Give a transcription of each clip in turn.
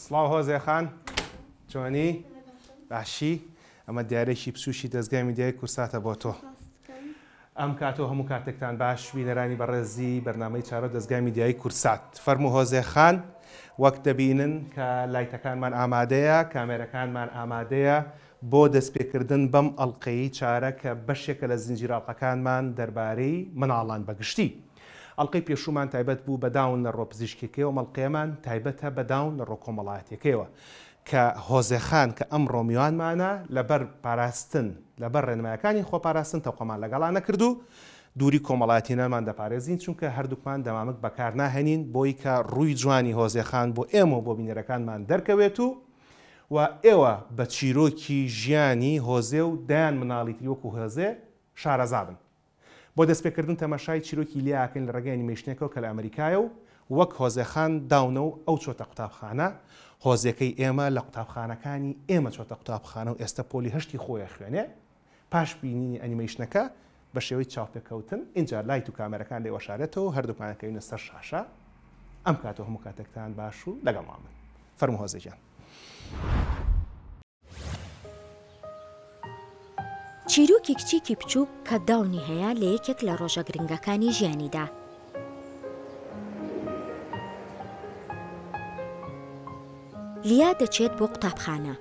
سڵاو هۆزێ خان چۆنی باشی ئەمە دیارێکی بچووکی دەزگای میدیای کورساتە بۆ تۆ ئەم کات و هەموو کاتێکتان باش بینەرانی بەڕێزی بەرنامەی چارە دەزگای میدیایی کورسات فەرموو هۆزێ خان وەک دەبینن کە لایتەکانمان ئامادەیە کامێرەکانمان ئامادەیە بۆ دەستپێکردن بەم ئەڵقەیەی چارە کە بەشێکە لە زنجیرە ئەڵقەکانمان دەربارەی مناڵان بە گشتی. ئەڵقەی پێشوومان تایبەت بوو بە داون لە ڕووە پزیشکیەکەیەوە ئەم ئەڵقەیەمان تایبەتە بە داون لە ڕووە کۆمەڵایەتیەکەیەوە کە هۆزێ خان کە ئەمڕۆ میوانمانە لەبەر پاراستن لەبەر ڕێنمایەکانی خۆپاراستن تەوقەمان لەگەڵا نەکرد و دووری کۆمەڵایەتینەمان دەپارێزین چونکە هەردووکمان دەمامک بەکارناهێنین بۆی کە ڕووی جوانی هۆزێ خان بۆ ئێمە و بۆ بینەرەکانمان دەرکەوێت و و ئێوە بە چیرۆکی ژیانی هۆزێ و دەیان مناڵی تری وەکو هۆزێ شارەزا بن. بۆ دەستپێکردن تەماشای چیرۆکی لیا ئەکەین لە ڕێگەی ئەنیمەیشنێکەوە کە لە ئەمریکایە و وەک هۆزێ خان داونە و ئەو چۆتە قوتابخانە، هۆزێکەی ئێمە لە قوتابخانەکانی ئێمە چۆتە قوتابخانە و ئێستە پۆلی هەشتی خۆی ئەخوێنێ، پاش بینینی ئەنیمەیشنەکە بە شێوەی چاوپێکەوتن ئینجا لایت و کامێرەکان لێ وەشارێتەوە و هەردووکمان ئەکەوینە سەر شاشە. ئەم کات و هەموو کاتێکتان باش و لەگەڵمان بن. فەرموو هۆزێ گیان. چیرۆکی کچێکی بچووک کە داونی هەیە لە یەکێک لە ڕۆژە گرنگەکانی ژیانیدا. لیا دەچێت بۆ قوتابخانە.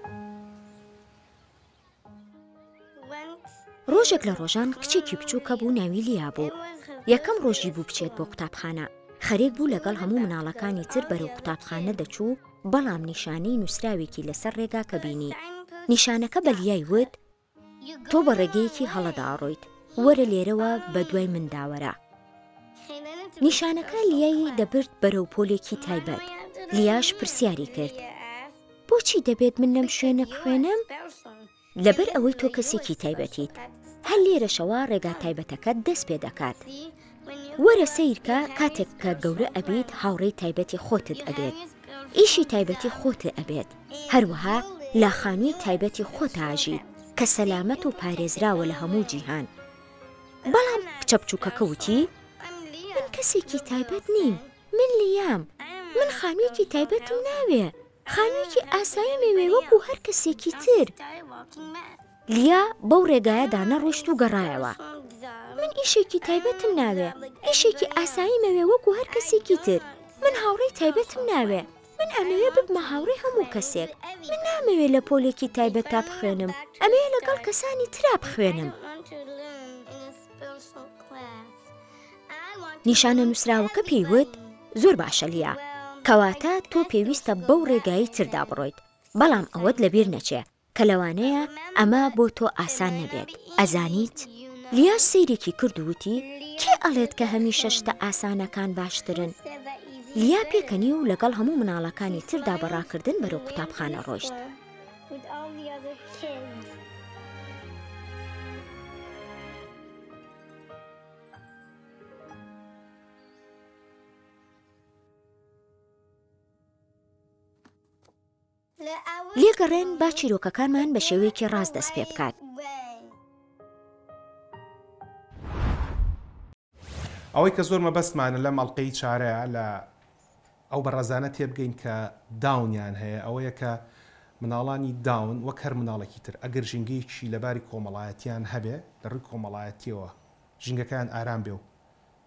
ڕۆژێک لە ڕۆژان کچێکی بچووک هەبوو ناوی لیا بوو. یەکەم ڕۆژی بوو بچێت بۆ قوتابخانە. خەریک بوو لەگەڵ هەموو مناڵەکانی تر بەرەو قوتابخانە دەچوو، بەڵام نیشانەی نووسراوێکی لەسەر ڕێگاکە بینی. نیشانەکە بە لیای وت، تۆ بە ڕێگەیەکی هەڵەدا ئەڕۆیت، وەرە لێرەوە بە دوای مندا وەرە. نیشانەکە لیای دەبرد بەرەو پۆلێکی تایبەت. لیاش پرسیاری کرد، بۆچی دەبێت من لەم شوێنە بخوێنم؟ لەبەر ئەوەی تۆ کەسێکی تایبەتیت. هەر لێرەشەوە ڕێگا تایبەتەکەت دەست پێ دەکات. وەرە سەیرکە کاتێک کە گەورە ئەبیت هاوڕێی تایبەتی خۆتت ئەبێت. ئیشی تایبەتی خۆت ئەبێت. هەروەها لە خانووی تایبەتی خۆتا ئەژیت کە سەلامەت و پارێزراوە لە هەموو جیهان. بەڵام کچە بچووکەکە وتی، من کەسێکی تایبەت نیم. من لیام. من خانوویەکی تایبەتم ناوێ. خانوویەکی ئاساییم ئەوێ وەکو هەر کەسێکی تر. لیا بەو ڕێگایەدا نەڕۆیشت و گەڕایەوە. من ئیشێکی تایبەتم ناوێ، ئیشێکی ئاساییم ئەوێ وەکو هەر کەسێکی تر. من هاوڕێی تایبەتم ناوێ. من ئەمەوێ ببمە هاوڕێی هەموو کەسێک. من نامەوێ لە پۆلێکی تایبەتدا بخوێنم، ئەمەوێ لەگەڵ کەسانی ترا بخوێنم. نیشانە نووسراوەکە پێی وت، زۆر باشە لیا، کەواتە تۆ پێویستە بەو ڕێگایەی تردا بڕۆیت، بەڵام ئەوەت لەبیر نەچێ کە لەوانەیە ئەمە بۆ تۆ ئاسان نەبێت، ئەزانیت؟ لیاش سەیرێکی کرد و وتی، کێ ئەڵێت کە هەمیشە شتە ئاسانەکان باشترن؟ لیا پێکەنی و لەگەڵ هەموو مناڵەکانی تردا بە ڕاکردن بەرەو قوتابخانە ڕۆیشت. لێگەڕێن با چیرۆکەکانمان بە شێوەیەکی ڕاست دەست پێ بکات. ئەوەی کە زۆر مەبەستمانە لەم ئەڵقەی چارەیە لە ئەو بەڕێزانە تێبگەین کە داونیان هەیە ئەوەیە کە مناڵانی داون وەک هەر مناڵێکی تر ئەگەر ژینگەیەکی لەباری کۆمەڵایەتیان هەبێ لە ڕووی کۆمەڵایەتیەوە ژینگەکەیان ئارام بێ و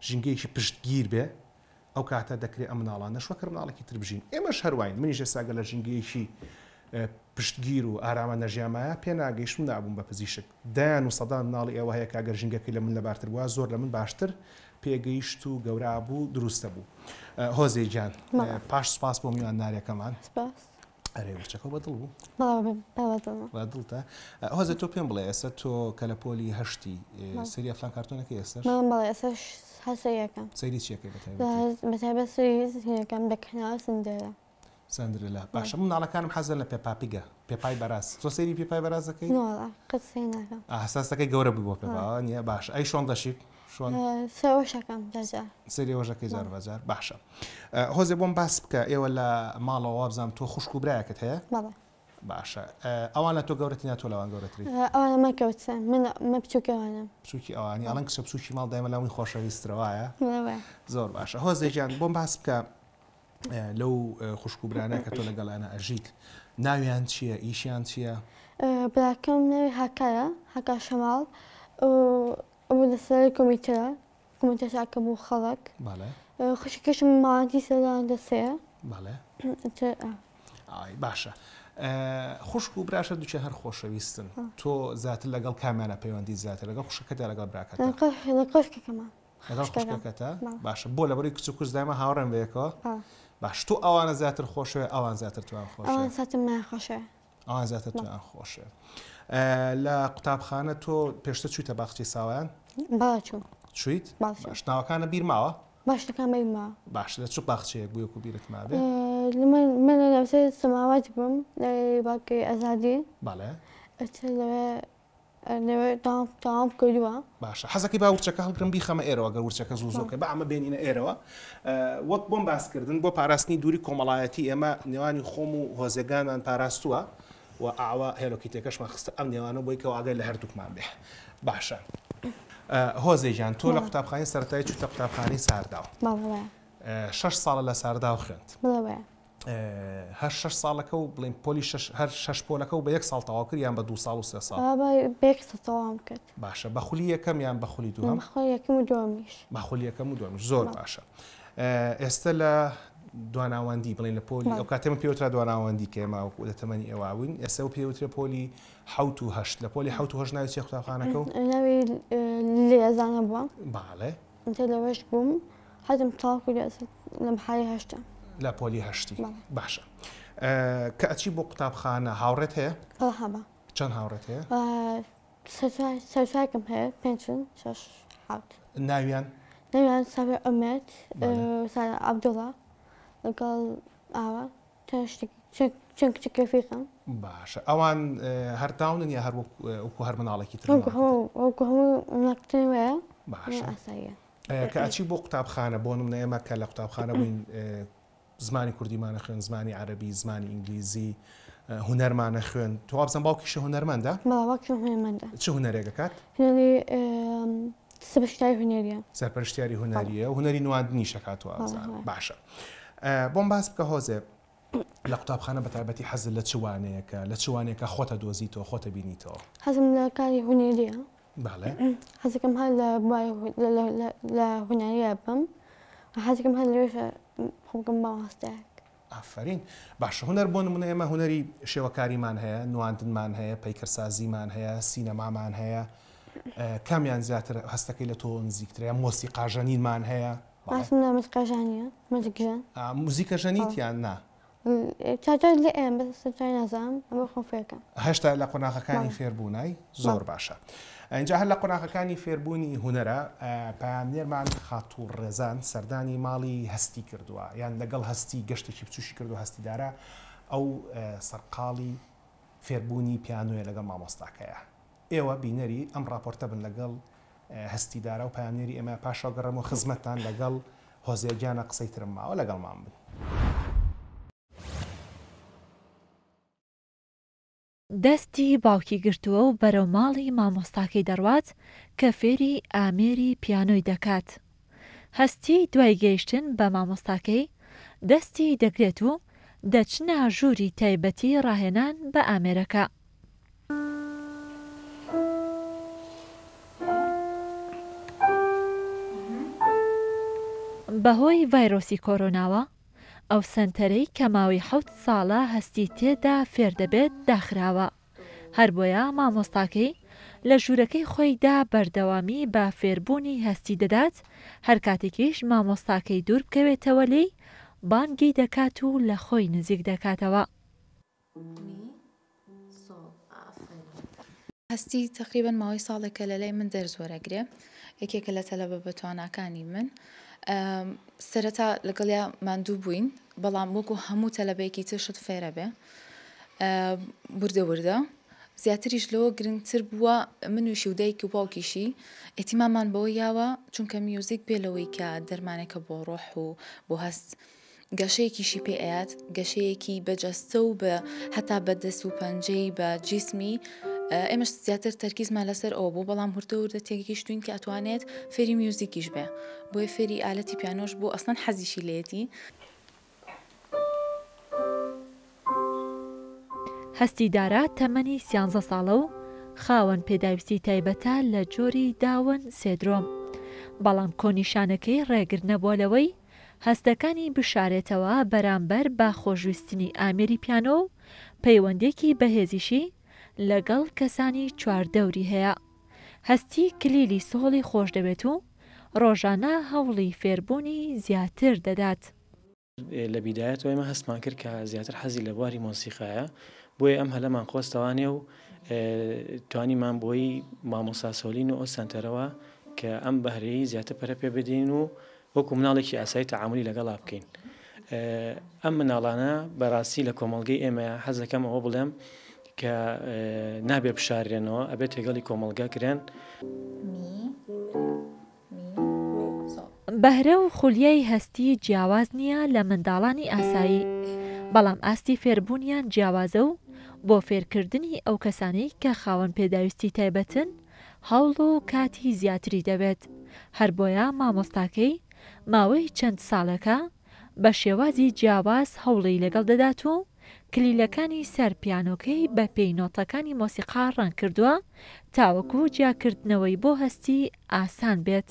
ژینگەیەکی پشتگیر بێ ئەو کاتە دەکرێ ئەم مناڵانەش وەک هەر مناڵێکی تر بژین ئێمەش هەر واین منیش ئێستا گەر لە ژینگەیەکی پشتگیر و ئارامە نەژیامایە پێناگەیشتم نابووم بە پزیشک دەیان و سەدان مناڵی ئێوە هەیە کە گەر ژینگەکەی لە من لەبارتر بووە زۆر لە من باشتر پێگەیشت و گەورە بوو دروستە بوو هۆزێ گیان پاش سوپاس بۆ میوانداریەکەمان سپاس ئەرێ ورچەکە بە دڵ بوو بەڵێ بە دڵتە هۆزێ تۆ پێم بڵێ ئێستا تۆ کە لە پۆلی هەشتی سەیری ئەفلام کارتۆنەکەی ئێستاش بەڵێ ئێستاش هەر سەیرەکەم سەیری چیەکەی بە تایبەتی بە تایبەت سەیری هینەکەم بە کەناڵ سندێرا سندرلا باشە مناڵەکانم حەزن لە پێپا پیگە پێپای بەراز تۆ سەیری پێپای بەراز دەکەی نۆڵا قەت سەیر ناکەم ئاساسەکەی گەورە بوو بۆ پێپا نییە باشە ئەی شۆن دەشیپ شۆن سەرەوەشەکەم جار سەیری ئەوەشەکەی جار بە جار باشە هۆزێ بۆم باس بکە ئێوە لە ماڵەوە وابزانم تۆ خوشک و برایەکت هەیە بەڵێ باشە ئەوان لە تۆ گەورەترین یا تۆ لەوان گەورەتری؟ ئەوان لە من گەورەترن من من بچووکی ئەوانم. بچووکی ئەوانی ئەڵێن کچە بچووکی ماڵ دایمە لاوی خۆشەویسترە وایە؟ زۆر باشە هۆزێ گیان بۆم باس بکە. لەو خوشک و برانە کە تۆ لەگەڵیانە ئەژیت ناویان چییە ئیشیان چییە؟ براکەم ناوی هاکارە هاکار شەماڵ ئەو لەسەر کۆمیتەرە کۆمیتە چاکە بۆ خەڵک خوشکەکەشم ماڵاتی سەران دەسەیە باشە خوشک و براشە دوچە هەر خۆشەویستن تۆ زیاتر لەگەڵ کامیانە پەیوەندی زیاتر لەگەڵ خوشکەکەدا لەگەڵ براکەت خوشکەکەمە لەگەڵ خوشکەکەتە باشە بۆ لەبەری کچ و کوز دایمە هاوڕێن بەیەکەوە باش تۆ ئەوانە زیاتر خۆشەوێ ئەوان زیاتر توان خۆش ئەوان زیاتر من خۆشەوێ ئەوان زیاتر توان خۆشێ لە قوتابخانە تۆ پێشتر چوویتە باخچەی ساوایان باچوم چویت باش ناوەکانە بیر ماوە باشەکان بیر ماوە باش لە چ باخچەیەک بوو یەکو بیرت مابێ من لە ناوچەی سەماوات بووم لە باکەی ئازادی بەڵێ ئەچێ لەوێ لەوێ تەواو تەواوم کردووە. باشە حەزەکەی با ورچەکە هەڵگرم بیخەمە ئێرەوە گەر ورچەکە زوو زوو با ئەمە بێنینە ئێرەوە وەک بۆم باسکردن بۆ پاراستنی دووری کۆمەڵایەتی ئێمە نێوانی خۆم و هۆزێگانمان پاراستووە و ئاوا هێلۆکیتەکەشمان خستە ئەم نێوانە بۆی کەوا ئاگای لە هەردووکمان بێ باشە هۆزێ گیان تۆ لە قوتابخانەی سەرەتایی چوویتە قوتابخانەی سارداو شەش ساڵە لە سارداو خوێند هەر شەش ساڵەکە و بڵێین پۆلی شەش هەر شەش پۆلەکە و بە یەک ساڵ تەواو کرد یان بە دوو ساڵ و سێ ساڵ؟ بە یەک ساڵ تەواوم کرد. باشە بە خولی یەکەم یان بە خولی دووهەم؟ بە خولی یەکەم و دووەمیش. بە خولی یەکەم و دووەمیش زۆر باشە. ئێستە لە دواناوەندی بڵێن لە پۆلی ئەو کاتێ من پێوترا دواناوەندی کە ئێمە لە تەمەنی ئێوە بووین ئێستا و پێوترێ پۆلی حەوت و هەشت لە پۆلی حەوت و هەشت ناوی چیە قوتابخانەکە و؟ ناوی لێزانە بووە. بەڵێ. جا لەوێش بووم حەزم تەواو کردووە ئێستا لە حالی هەشتم. لە پۆلی هەشتی باشە کە ئەچی بۆ قوتابخانە هاوڕێت هەیە؟ بەڵێ هەمە. چەند هاوڕێت هەیە؟ سەرچاکم هەیە پێنجن شەش حەوت. ناویان؟ ناویان ساوێ ئومێد سارا عەبدوڵا لەگەڵ ئاوا چەند کچێک رەفیقم. باشە ئەوان هەر داونن یا هەر وەکو هەر مناڵێکی تر؟ وەکو هەموو مناڵێکی وایە. باشە ئاساییە. کە ئەچی بۆ قوتابخانە بۆ نمونە ئێمە کە لە قوتابخانە بووین زمانی کوردیمانە خوێن زمانی عەرەبی زمانی ئینگلیزی هونەرمانە خوێن تۆ وابزانم باوکیشە هونەرمەندە؟ بەڵێ باوکیشم هونەرمەندە. چ هونەرێک ئەکات؟ هونەری سەرپەرشتیاری هونەریە. سەرپەرشتیاری هونەریە و هونەری نواندنیش ئەکات وابزانم باشە بۆم باس بکە هۆزێ لە قوتابخانە بە تایبەتی حەزت لە چ وانەیەکە لە چ وانەیەکە خۆتە دۆزیتەوە خۆتە بینیتەوە؟ حەزم لە کاری هونەریە. بەڵێ. حەزەکەم هەر لە بواری لە هونەریە بم حەزەکەم هەر لەوێش خۆم بکەم مامۆستایەک. ئافەرین باشە هونەر بۆ نمونە ئێمە هونەری شێوەکاریمان هەیە نواندنمان هەیە پەیکەرسازیمان هەیە سینەمامان هەیە کامیان زیاتر هەستەکەی لە تۆ نزیکترە یا مۆسیقاژەنینمان هەیە باسم لە مۆسیقاژانیە مۆزیکژەن موزیکە ژەنیت یان نا چاچاش لێ ئێم بەس سەرچای نازانم ئەمە خۆم فێرکەم. هێشتا لە قۆناغەکانی فێربوونای زۆر باشە ئینجا هەر لە قۆناغەکانی فێربوونی هونەرە پەیامنێرمان خاتوو ڕێزان سەردانی ماڵی هەستی کردووە یان لەگەڵ هەستی گەشتێکی بچووشی کردووە هەستی دارا ئەو سەرقاڵی فێربوونی پیانۆیە لەگەڵ مامۆستاکەیە ئێوە بینەری ئەم ڕاپۆرتە بن لەگەڵ هەستی دارا و پەیامنێری ئێمە پاشا گەڕێمەوە خزمەتتان لەگەڵ هۆزێ گیانە قسەی ترم ماوە لەگەڵمان بن. دەستی باوکی گرتووە و بەرەو ماڵی مامۆستاکەی دەڕوات کە فێری ئامێری پیانۆی دەکات. هەستی دوای گەیشتن بە مامۆستاکەی، دەستی دەگرێت و دەچنە ژووری تایبەتی ڕاهێنان بە ئامێرەکە. بەهۆی ڤایرۆسی کۆرۆناوە، ئەو سەنتەرەی کە ماوەی حەوت ساڵە هەستی تێدا فێر دەبێت داخراوە، هەربۆیە مامۆستاکەی لە ژوورەکەی خۆیدا بەردەوامی بە فێربوونی هەستی دەدات، هەرکاتێکیش مامۆستاکەی دووربکەوێتەوە لێی بانگی دەکات و لە خۆی نزیک دەکاتەوە. هەستی تەقریبەن ماوەی ساڵێکە لە لای من دەرس وەرەگرێ یەکێکە لە تەلەبە بەتواناکانی من سەرەتا لەگەڵیا ماندوو بووین بەڵام وەکو هەموو تەلەبەیەکی تر شت فێرە بێ وردە وردە زیاتریش لەوە گرنگتر بووە منوشی و دایک و باوکیشی ئیتیمامان بەوە یاوە چونکە میوزیک بێ لەوەی کە دەرمانێکە بۆ ڕۆح و بۆ هەست گەشەیەکیشی پێ ئەیات، گەشەیەکی بە جەستە و بە هەتا بە دەست و پەنجەی بە جیسمی، ئێمەش زیاتر تەرکیزمان لەسەر ئەوە بوو، بەڵام وردە وردە تێگەیشتووین کە ئەتوانێت فێری میوزیکیش بێ، بۆیە فێری ئالەتی پیانۆش بوو، ئەسڵەن حەزیشی لێیەتی. هەستی دارا تەمەنی سیانزە ساڵە و خاوەن پێداویستی تایبەتە لە جۆری داون سێدرۆم، بەڵام کۆنیشانەکەی ڕێگر نەبووە لەوەی هەستەکانی بشارێتەوە بەرامبەر بە خۆشویستنی ئامێری پیانۆ و پەیوەندییەکی بەهێزیشی لەگەڵ کەسانی چواردەوری هەیە. هەستی کلیلی سۆڵی خۆشدەوێت و ڕۆژانە هەوڵی فێربوونی زیاتر دەدات. لە بیدایەتەوە ئێمە هەستمان کرد کە زیاتر حەزی لە بواری مۆسیقایە، بۆیە ئەم هەلەمان قۆستەوانێ و توانیمان بۆی مامۆستا سۆلین و ئەو سەنتەرەوە کە ئەم بەهرەی زیاتر پەرە پێ بدەین و وەکو مناڵێکی ئاسایی تەعامولی لەگەڵا بکەین. ئەم مناڵانە بەڕاستی لە کۆمەڵگەی ئێمە حەز دەکەم ئەوە بڵێم کە نابێ بشاررێنەوە ئەبێت تێگەڵی کۆمەڵگە کرێن. بەهرە و خولیای هەستی جیاواز نییە لە منداڵانی ئاسایی، بەڵام ئاستی فێربوونیان جیاوازە و بۆ فێرکردنی ئەو کەسانەی کە خاوەن پێداویستی تایبەتن هەوڵ و کاتی زیاتری دەوێت، هەر بۆیە مامۆستاکەی ماوەی چەند ساڵێکە بە شێوازی جیاواز هەوڵی لەگەڵ دەدات و کلیلەکانی سەر پیانۆکەی بە پێی نۆتەکانی مۆسیقا ڕەنگ کردووە تاوەکو جیاکردنەوەی بۆ هەستی ئاسان بێت.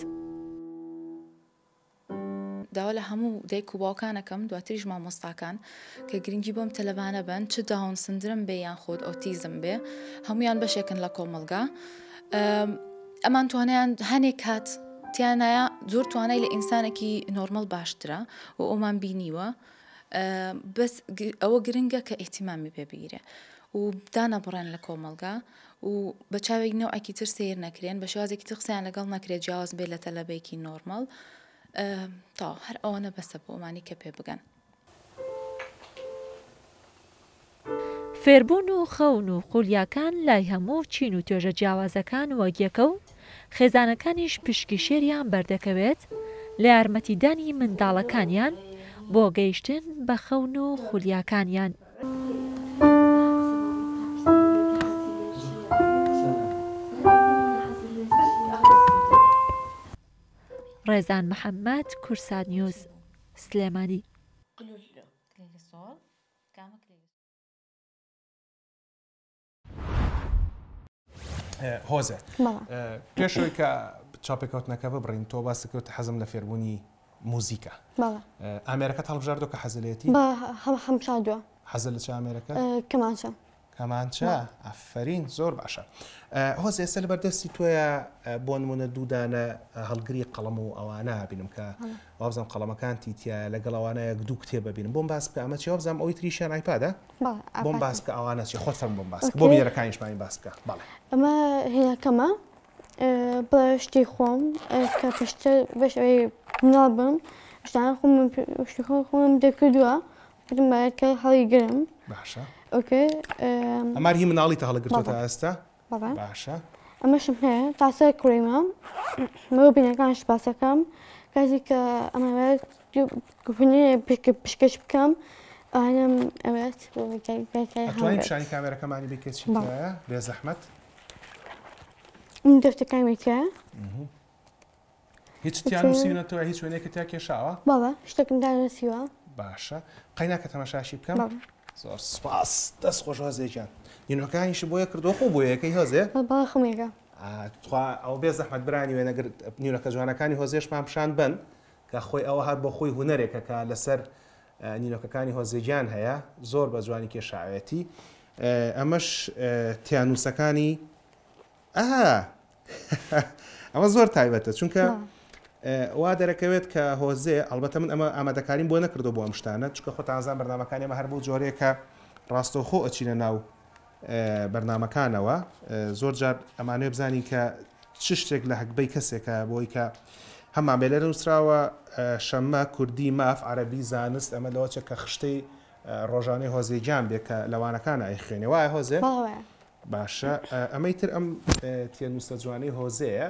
داوا لە هەموو دایک و باوکان ئەکەم دواتریش مامۆستاکان کە گرنگی بۆم تەلەبانە بەن چ داون سندرم بێ یان خۆت ئۆتیزم بێ هەمویان بەشێکن لە کۆمەڵگا ئەمان توانیان هەنێک کات تیانایە زۆر توانای لە ئینسانێکی نۆرمەڵ باشترە و ئەومان بینیوە بەس ئەوە گرنگە کە ئیهتیمامی پێ بگیرێ و دانەبڕێن لە کۆمەڵگا و بە چاوێک نەوعێکی تر سەیر نەکرێن بە شێوازێکی تر قسەیان لەگەڵ نەکرێت جیاواز بێت لە تەلەبەیەکی نۆرمەڵ تەواو هەر ئەوەنە بەسە بۆ ئەمانی کە پێ بگەن. فێربوون و خەون و خولیاکان لای هەموو چین و توێژە جیاوازەکان وەک یەکە و خێزانەکانیش پشکی شێریان بەردەکەوێت لە یارمەتیدانی منداڵەکانیان بۆ گەیشتن بە خەون و خولیاکانیان. ڕێزان محەمەد، کوردسات نیوز، سلێمانی. هۆزە پێشەوەی کە چاپێکەوتنەکە ببڕین تۆ باست کرد حەزم لە فێربوونی موزیکە ئامێرەکەت هەڵبژاردۆ کە حەزلێتی هەمشادوە حەزە لە چ ئامێرەکە کەمانچە کەمانچە ئەفەرین زۆر باشە هۆز ئێستا لە بەردەستی تۆیە بۆ نمونە دوودانە هەڵگری قەڵەم و ئەوانە بینم کە وابزانم قەڵەمەکانتی تایە لەگەڵ ئەوانە یەک دوو کتێب ببینم بۆم باس بکە ئەمە چی وابزانم ئەوی تریشیان ئایپادە بۆم باس بکە ئەوانە چی خۆت فەرموو بۆم باس بکە بۆ بینەرەکانیشمانی باس بکە بەڵێ. ئەمە هێناکەمە بڵێ شتی خۆم کە پێشتر بەش ئەوەی مناڵ بم شتانە خۆم شتی خۆم خۆم دەکردووە گوتم باید کە هەڵیگرم باشە ئۆکەی ئەمار هی مناڵی تە هەڵگرتووە تا ئێستا بەڵێ باشە ئەمەشم هەیە تاسە کوڕیمە بۆ بینەکانش باسەکەم کاتێک کە ئەمەوێت پشکەش بکەم ئەوانم ئەوێت ئەتوانی پیشانی کامێرەکەمانی بکە چی تایە بێ زەحمەت من دەفتەکانی تایە هیچ تیا نووسیونەتەوە هیچ وێنەیەکت تیا کێشاوە؟ بەڵێ شتێکم تا نووسیوە. باشە قەیناکە تەماشاشی بکەم زۆر سپاس دەست خۆش هۆزێ گیان نینۆکانیشی بۆیە کردووە خۆ بۆیەکەی هۆزێ بەڵێ خۆمێکە تخوا ئەو بێ زەحمەت برانی وێنەگر نینۆکە جوانەکانی هۆزێشمان پیشان بن کە خۆی ئەوە هەر بۆ خۆی هونەرێکە کە لەسەر نینۆکەکانی هۆزێگیان هەیە زۆر بە جوانی کێشاوێتی ئەمەش تیانووسەکانی ئەها ئەمە زۆر تایبەتە چونکە وا دەرەکەوێت کە هۆزێ ئەڵبەتە من ئەمە ئامادەکاریم بۆ نەکردو بۆ ئەم شتانە چونکە خۆتانزان بەرنامەکانی ئەمە هەر بۆ جۆرەیە کە ڕاستەوخۆ ئەچینە ناو بەرنامەکانەوە زۆر جار ئەمانەوێ بزانین کە چ شتێک لە هەگبەی کەسێکە بۆی کە هەمان بێ لێرە نووسراوە شەممە کوردی ماف عەرەبی زانست ئەمە لەوە چێ کە خشتەی ڕۆژانەی هۆزێ گیان بێ کە لەوانەکان ئەیخوێنێ وایە هۆزێ؟ باشە ئەمەی تر ئەم تێنووسە جوانەی هۆزەیە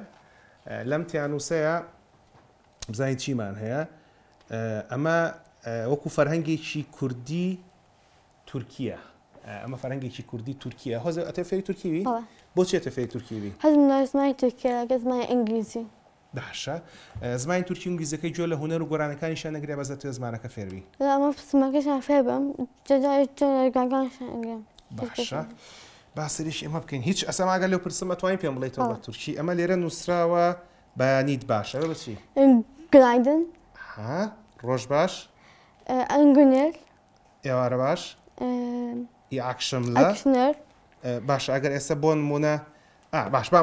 لەم تیانووسەیە بزانین چیمان هەیە ئەمە وەکو فەرهەنگێکی کوردی تورکیە ئەمە فەرهەنگێکی کوردی تورکیە هۆزە ئەتێ فێری تورکیوی بۆ چێتە فێری تورکیوی حەزم لە زمانی تورکیە لەگەڵ زمانی ئینگلیزی باشە زمانی تورکی و ئینگلیزیەکەی گوێ لە هونەر و گۆرانەکانیشیان نەگرێ بەس دەتەوێ زمانەکە فێر بی؟ لا ئەمە زمانەکەشیان فێر بم جا جارێ گۆرانەکانیشیان ئەگرم. باشە با سەریش ئێمە بکەین هیچ ئەسەم ئاگەر لەو پرسم ئەتوانی پێم بڵێیتەوە بە تورکی ئەمە لێرە نووسراوە بەیانیت باش ئەوە بچی Günaydın. ها ڕۆژ باش ئەنگونێر ئێوارە باش ئی ئاکشم لە ئەکشنەر باشە ئەگەر ئێستا بۆ نمونە باش با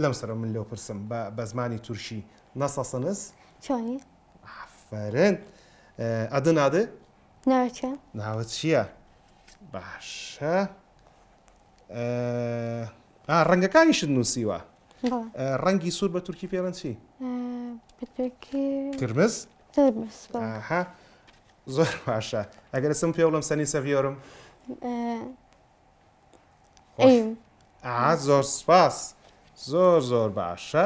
لەم سەرەوە من لەو پرسم بە زمانی تورکی نەسەسنس چۆنی ئافەرن ئەدن ئادە ناوت چیە؟ ناوت چییە؟ باشە ئا ڕەنگەکانیشت نووسیوە ڕەنگی سوور بە تورکی پێڵەن چی؟ کرمز؟ ئاها زۆر باشە ئەگەر اسم پێ بڵم سەنی سەڤیۆرم زۆر سپاس زۆر زۆر باشە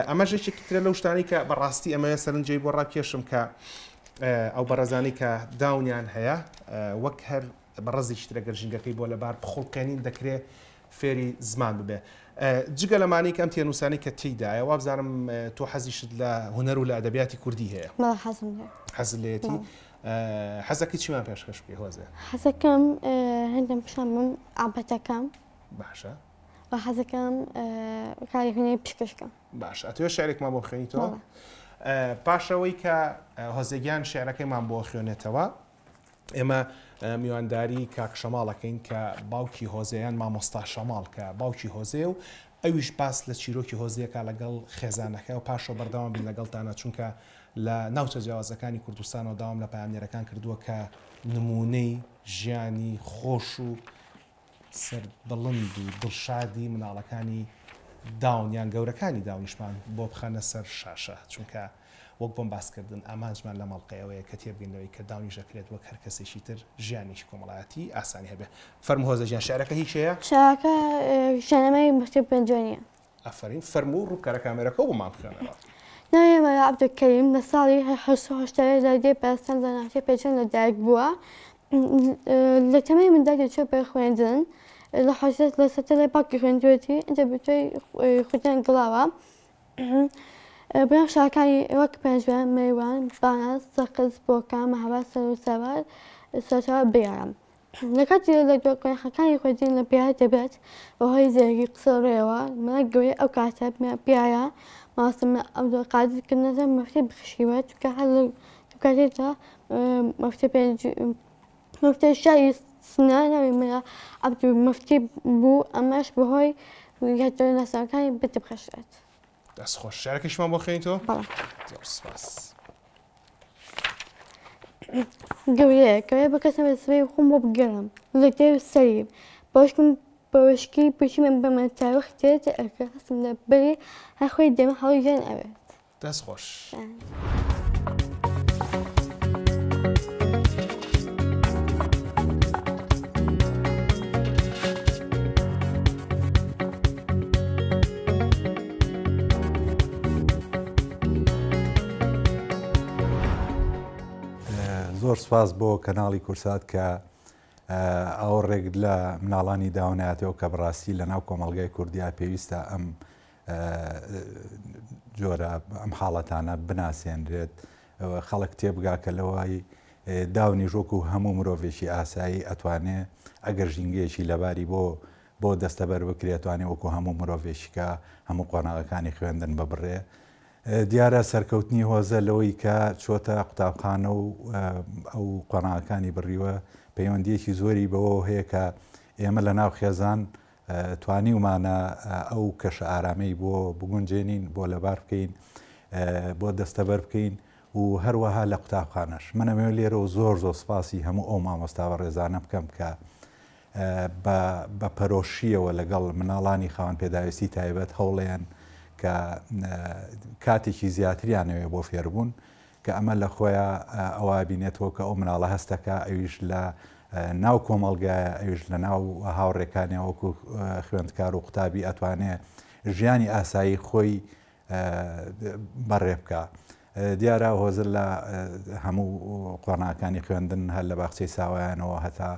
ئەمەش یەکێکی ترە لەو شتانی کە بەڕاستی ئەمەوێ سەرنجی بۆ ڕاکێشم کە ئەو بەڕێزانی کە داونیان هەیە وەک هەر بەڕێزێکی ترە گەر ژینگەکەی بۆ لەبار بخوڵقێنین دەکرێ فێری زمان ببێ جگە لەمانەی کە ئەم تێنووسانی کە تێیدایە وابزانم تۆ حەزیشت لە هونەر و لە ئەدەبیاتی کوردی هەیە حەزم حەزت لێتی حەزەکەی چیمان پێشکەش بکەی هۆزێ حەزەکەم هەندێک پیشان بم ئابەتەکەم باشە و حەزەکەم کاری هونەری پیشکەش بکەم. باشە ئەتەوێت شعرێکمان بۆ بخوێنیتەوە؟ پاشەوەی کە هۆزێگیان شعرەکەیمان بۆ خوێنێتەوە ئێمە میوانداری کاک شەماڵەکەین کە باوکی هۆزەیان مامۆستا شەماڵ کە باوکی هۆزەیە و ئەویش باس لە چیرۆکی هۆزەیەکە لەگەڵ خێزانەکە و پاشەوە بەردەوام بین لەگەڵتانە چونکە لە ناوچە جیاوازەکانی کوردستانەوە داوام لە پەیامنێرەکان کردووە کە نمونەی ژیانی خۆش و سەربڵند و دڵشادی مناڵەکانی داون یان گەورەکانی داونیشمان بۆ بخەنە سەر شاشە چونکە وەک بۆم باس کردن ئامانجمان لەم ئەڵقەی ئەوەیە کە تێبگەین لەوەی کە داونیش ئەکرێت وەک هەر کەسێکی تر ژیانێکی کۆمەڵایەتی ئاسانی هەبێ فەرموو هۆزە گیان شعرەکە هی کێیە؟ شعرەکە ژیاننامەی مەکتەب پێنجوێنیە. ئافەرین فەرموو ڕووبکەرە کامێرەکە و بۆمان بخوێنەوە. ناوی مەلا عەبدولکەریم لە ساڵی 880 لە دێ پەرستان لە ناوچەی پێنجوێن لە دایک بووە. لە تەمەنی منداڵی دەچووە بۆ خوێندن. لە حەوت لە سەتەلای باوکی خوێندوویەتی ئینجا بە دوای خوێندن گڵاوە. بەناو شارەکانی وەک پێنجوێن، مەریوان، بانە، سەقز، بۆکان، مەهاباد، سەروسەوە، سەرچاوە بیارە. لە کاتی لە قۆناخەکانی خوێندن لە پیایە دەبێت بەهۆی زێرەکی قسە ڕێوە مەلا گەورەی ئەو کاتە پیایە مامۆستا عەبدولقادر کردنەتە مەفتەی بخشیوە چونکە هەر لەو کاتێدا مەفتەی پێنج مەفتەی شاری سنە ناوی مەلا عەبدولمەفتی بوو ئەمەش بەهۆی یادگاری ناسراوەکانی بتبخشرێت. دەست خۆش شعرەکەشمان بۆ خوێنیتەوە؟ بەڵێ. زۆر سپاس. گەورەیە گەورەیە بە کەسم سبەی خۆم بۆ بگەڕم لە دێو سەری بەشکم بەوەشکی پشتی من بەمە تاوەخ تێت ئەکە هەستم لە بەری هەر خۆی دێمە هەڵی ژیان ئەوێت. دەست خۆش. زۆر سپاس بۆ کەناڵی کورسات کە ئاوڕێک لە مناڵانی داوناتەوە کە بەڕاستی لە ناو کۆمەڵگای کوردیا پێویستە ئەم جۆرە ئەم حاڵەتانە بناسێنرێت خەڵک تێبگا کە لەوەی داونیش وەکو هەموو مرۆڤێکی ئاسایی ئەتوانێ ئەگەر ژینگەیەکی لەباری بۆ بۆ دەستەبەر بکرێت توانێ وەکو هەموو مرۆڤێکی کە هەموو قۆناغەکانی خوێندن ببڕێ. دیارە سەرکەوتنی هۆزە لەوەی کە چۆتە قوتابخانە و ئەو قۆناغەکانی بڕیوە پەیوەندیەکی زۆری بەوەوە هەیە کە ئێمە لە ناو خێزان توانیومانە ئەو کەشە ئارامەی بۆ بگونجێنین بۆ لەبار بکەین بۆ دەستەبەر بکەین و هەروەها لە قوتابخانەش من ئەمەوێت لێرەوە زۆر زۆر سپاسی هەموو ئەو مامۆستا بەڕێزانە بکەم کە بە بە پەرۆشییەوە لەگەڵ مناڵانی خاوەن پێداویستی تایبەت هەوڵێن کە کاتێکی زیاتریان ئەوێ بۆ فێربوون کە ئەمە لە خۆیا ئەوە بینێتەوە کە ئەو مناڵە هەستەکە ئەویش لە ناو کۆمەڵگایە ئەویش لە ناو هاوڕێکانیان وەکو خوێندکار و قوتابی ئەتوانێ ژیانی ئاسایی خۆی بەڕێ بکا. دیارە هۆزە لە هەموو قۆناغەکانی خوێندن هەر لە باخچەی ساوایانەوە هەتا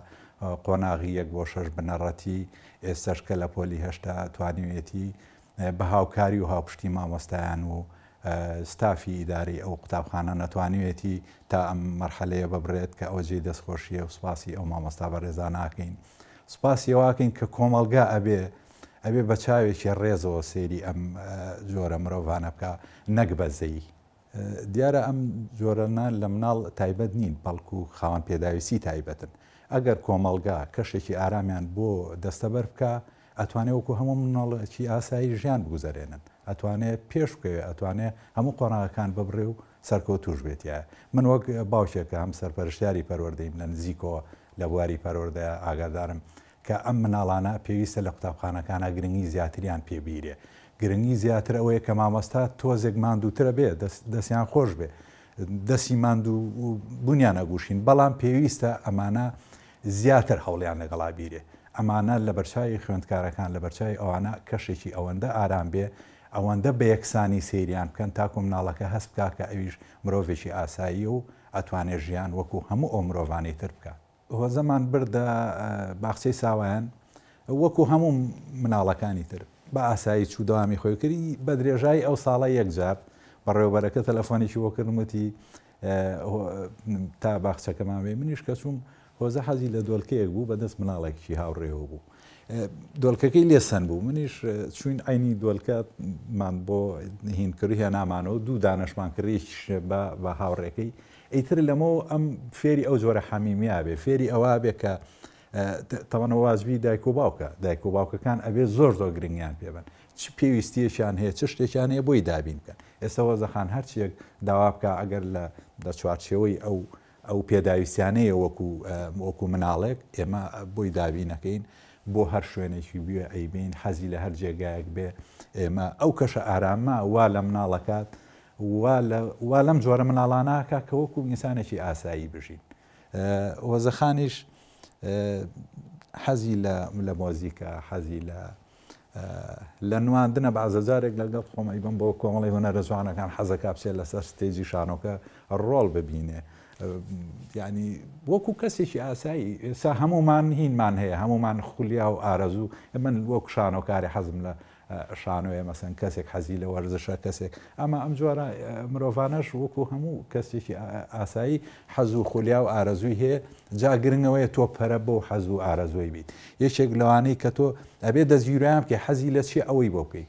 قۆناغی یەک بۆ شەش بنەڕەتی ئێستەش کە لە پۆلی هەشتا توانیویەتی بە هاوکاری و هاوپشتی مامۆستایان و ستافی ئیدارەی ئەو قوتابخانانە توانیویەتی تا ئەم مەرحەلەیە ببرێت کە ئەوە جێی دەستخۆشییە و سوپاسی ئەو مامۆستا بەڕێزانە ئەکەین. سوپاسی ئەوەکەین کە کۆمەڵگا ئەبێ ئەبێ بە چاوێکی ڕێزەوە سەیری ئەم جۆرە مرۆڤانە بکا نەک بەزەیی. دیارە ئەم جۆرەنە لە مناڵ تایبەت نین بەڵکو خاوەن پێداویستی تایبەتن. ئەگەر کۆمەڵگا کەشێکی ئارامیان بۆ دەستەبەر بکا ئەتوانێ وەکو هەموو مناڵێکی ئاسایی ژیان بگوزەرێنن، ئەتوانێ پێش بکەوێ، ئەتوانێ هەموو قۆناغەکان ببڕێ و سەرکەوتووش بێ تیایا. من وەک باوکێک کە هەم سەرپەرشتیاری پەروەردەیم لە نزیکەوە لە بواری پەروەردەیا ئاگادارم کە ئەم مناڵانە پێویستە لە قوتابخانەکانا گرنگی زیاتریان پێ بیرێ. گرنگی زیاتر ئەوەیە کە مامۆستا تۆزێک ماندووترە بێ، دەستیان خۆش بێ، دەستی ماندوو بوونیان ئەگوشین، بەڵام پێویستە ئەمانە زیاتر هەوڵیان لەگەڵا بیرێ. ئەمانە لەبەرچاوی خوێندکارەکان، لەبەرچاوی ئەوانە کەشێکی ئەوەندە ئارام بێ، ئەوەندە بە یەکسانی سەیریان بکەن تاکو مناڵەکە هەست بکا کە ئەویش مرۆڤێکی ئاساییە و ئەتوانێ ژیان وەکو هەموو ئەو مرۆڤانەی تر بکات. هۆزەمان بردە باخچەی ساوایان، وەکو هەموو مناڵەکانی تر بە ئاسایی چوو دەوامی خۆی کرد، بە درێژایی ئەو ساڵە یەکجار بەڕێوەبەرەکە تەلەفۆنێکی بۆ کردم وتی تا باخچەکەمان بێ، منیش کە چووم هۆزە حەزی لە دۆلکەیەک بوو بە دەست مناڵێکی هاوڕێوە بوو دۆلکەکەی لێ سەن بوو، منیش چوین عینی دۆلکەمان بۆ هین کرد هێنامانەوە دوو دانەشمان کرد یەکیش بە هاوڕێکەی ئیتر لەمەوە ئەم فێری ئەو جۆرە حەمیمیا بێ فێری ئەوە بێ کە تەوانە واجبی دایک و باوکە دایک و باوکەکان ئەبێ زۆر زۆر گرنگیان پێ بن چ پێویستیەکیان هەیە چ شتێکیان هەیە بۆی دابین بکەن ئێستا وەزەخان هەرچیەک داوا بکە ئەگەر لە لە چوارچێوەی ئەو ئەو پێداویستیانەیە وەکو وەکو مناڵێک ئێمە بۆی دابینەکەین بۆ هەر شوێنێکی بوێ ئەیبین حەزی لە هەر جێگایەک بێ ئێمە ئەو کەشە ئارامە وا لە مناڵەکات وا لە وا لەم جۆرە مناڵانە ئەکا کە وەکو ئینسانێکی ئاسایی بژین. وەزەخانیش حەزی لە لە مۆزیکە، حەزی لە لە نواندنە بەعزە جارێک لەگەڵ خۆم ئەیبەم بۆ کۆمەڵی هونەرە جوانەکان حەزەکا بچێت لەسەر ستێجی شانۆکە ڕۆڵ ببینێ یعنی وەکو کەسێکی ئاسایی ئێستا هەمومان هینمان هەیە هەمومان خولیا و ئارەزوو من وەک شانۆکاری حەزم لە شانۆیە مەسەن کەسێک حەزی لە وەرزشە کەسێک ئەمە ئەم جۆرە مرۆڤانەش وەکو هەموو کەسێکی ئاسایی حەز و خولیا و ئارەزووی هەیە جا گرنگەوەیە تۆ پەرە بۆ حەز و ئارەزووی بیت یەکێک لەوانەی کە تۆ ئەبێ دەستگیرایان بکەی حەزی لە چی ئەوەی بۆ بکەی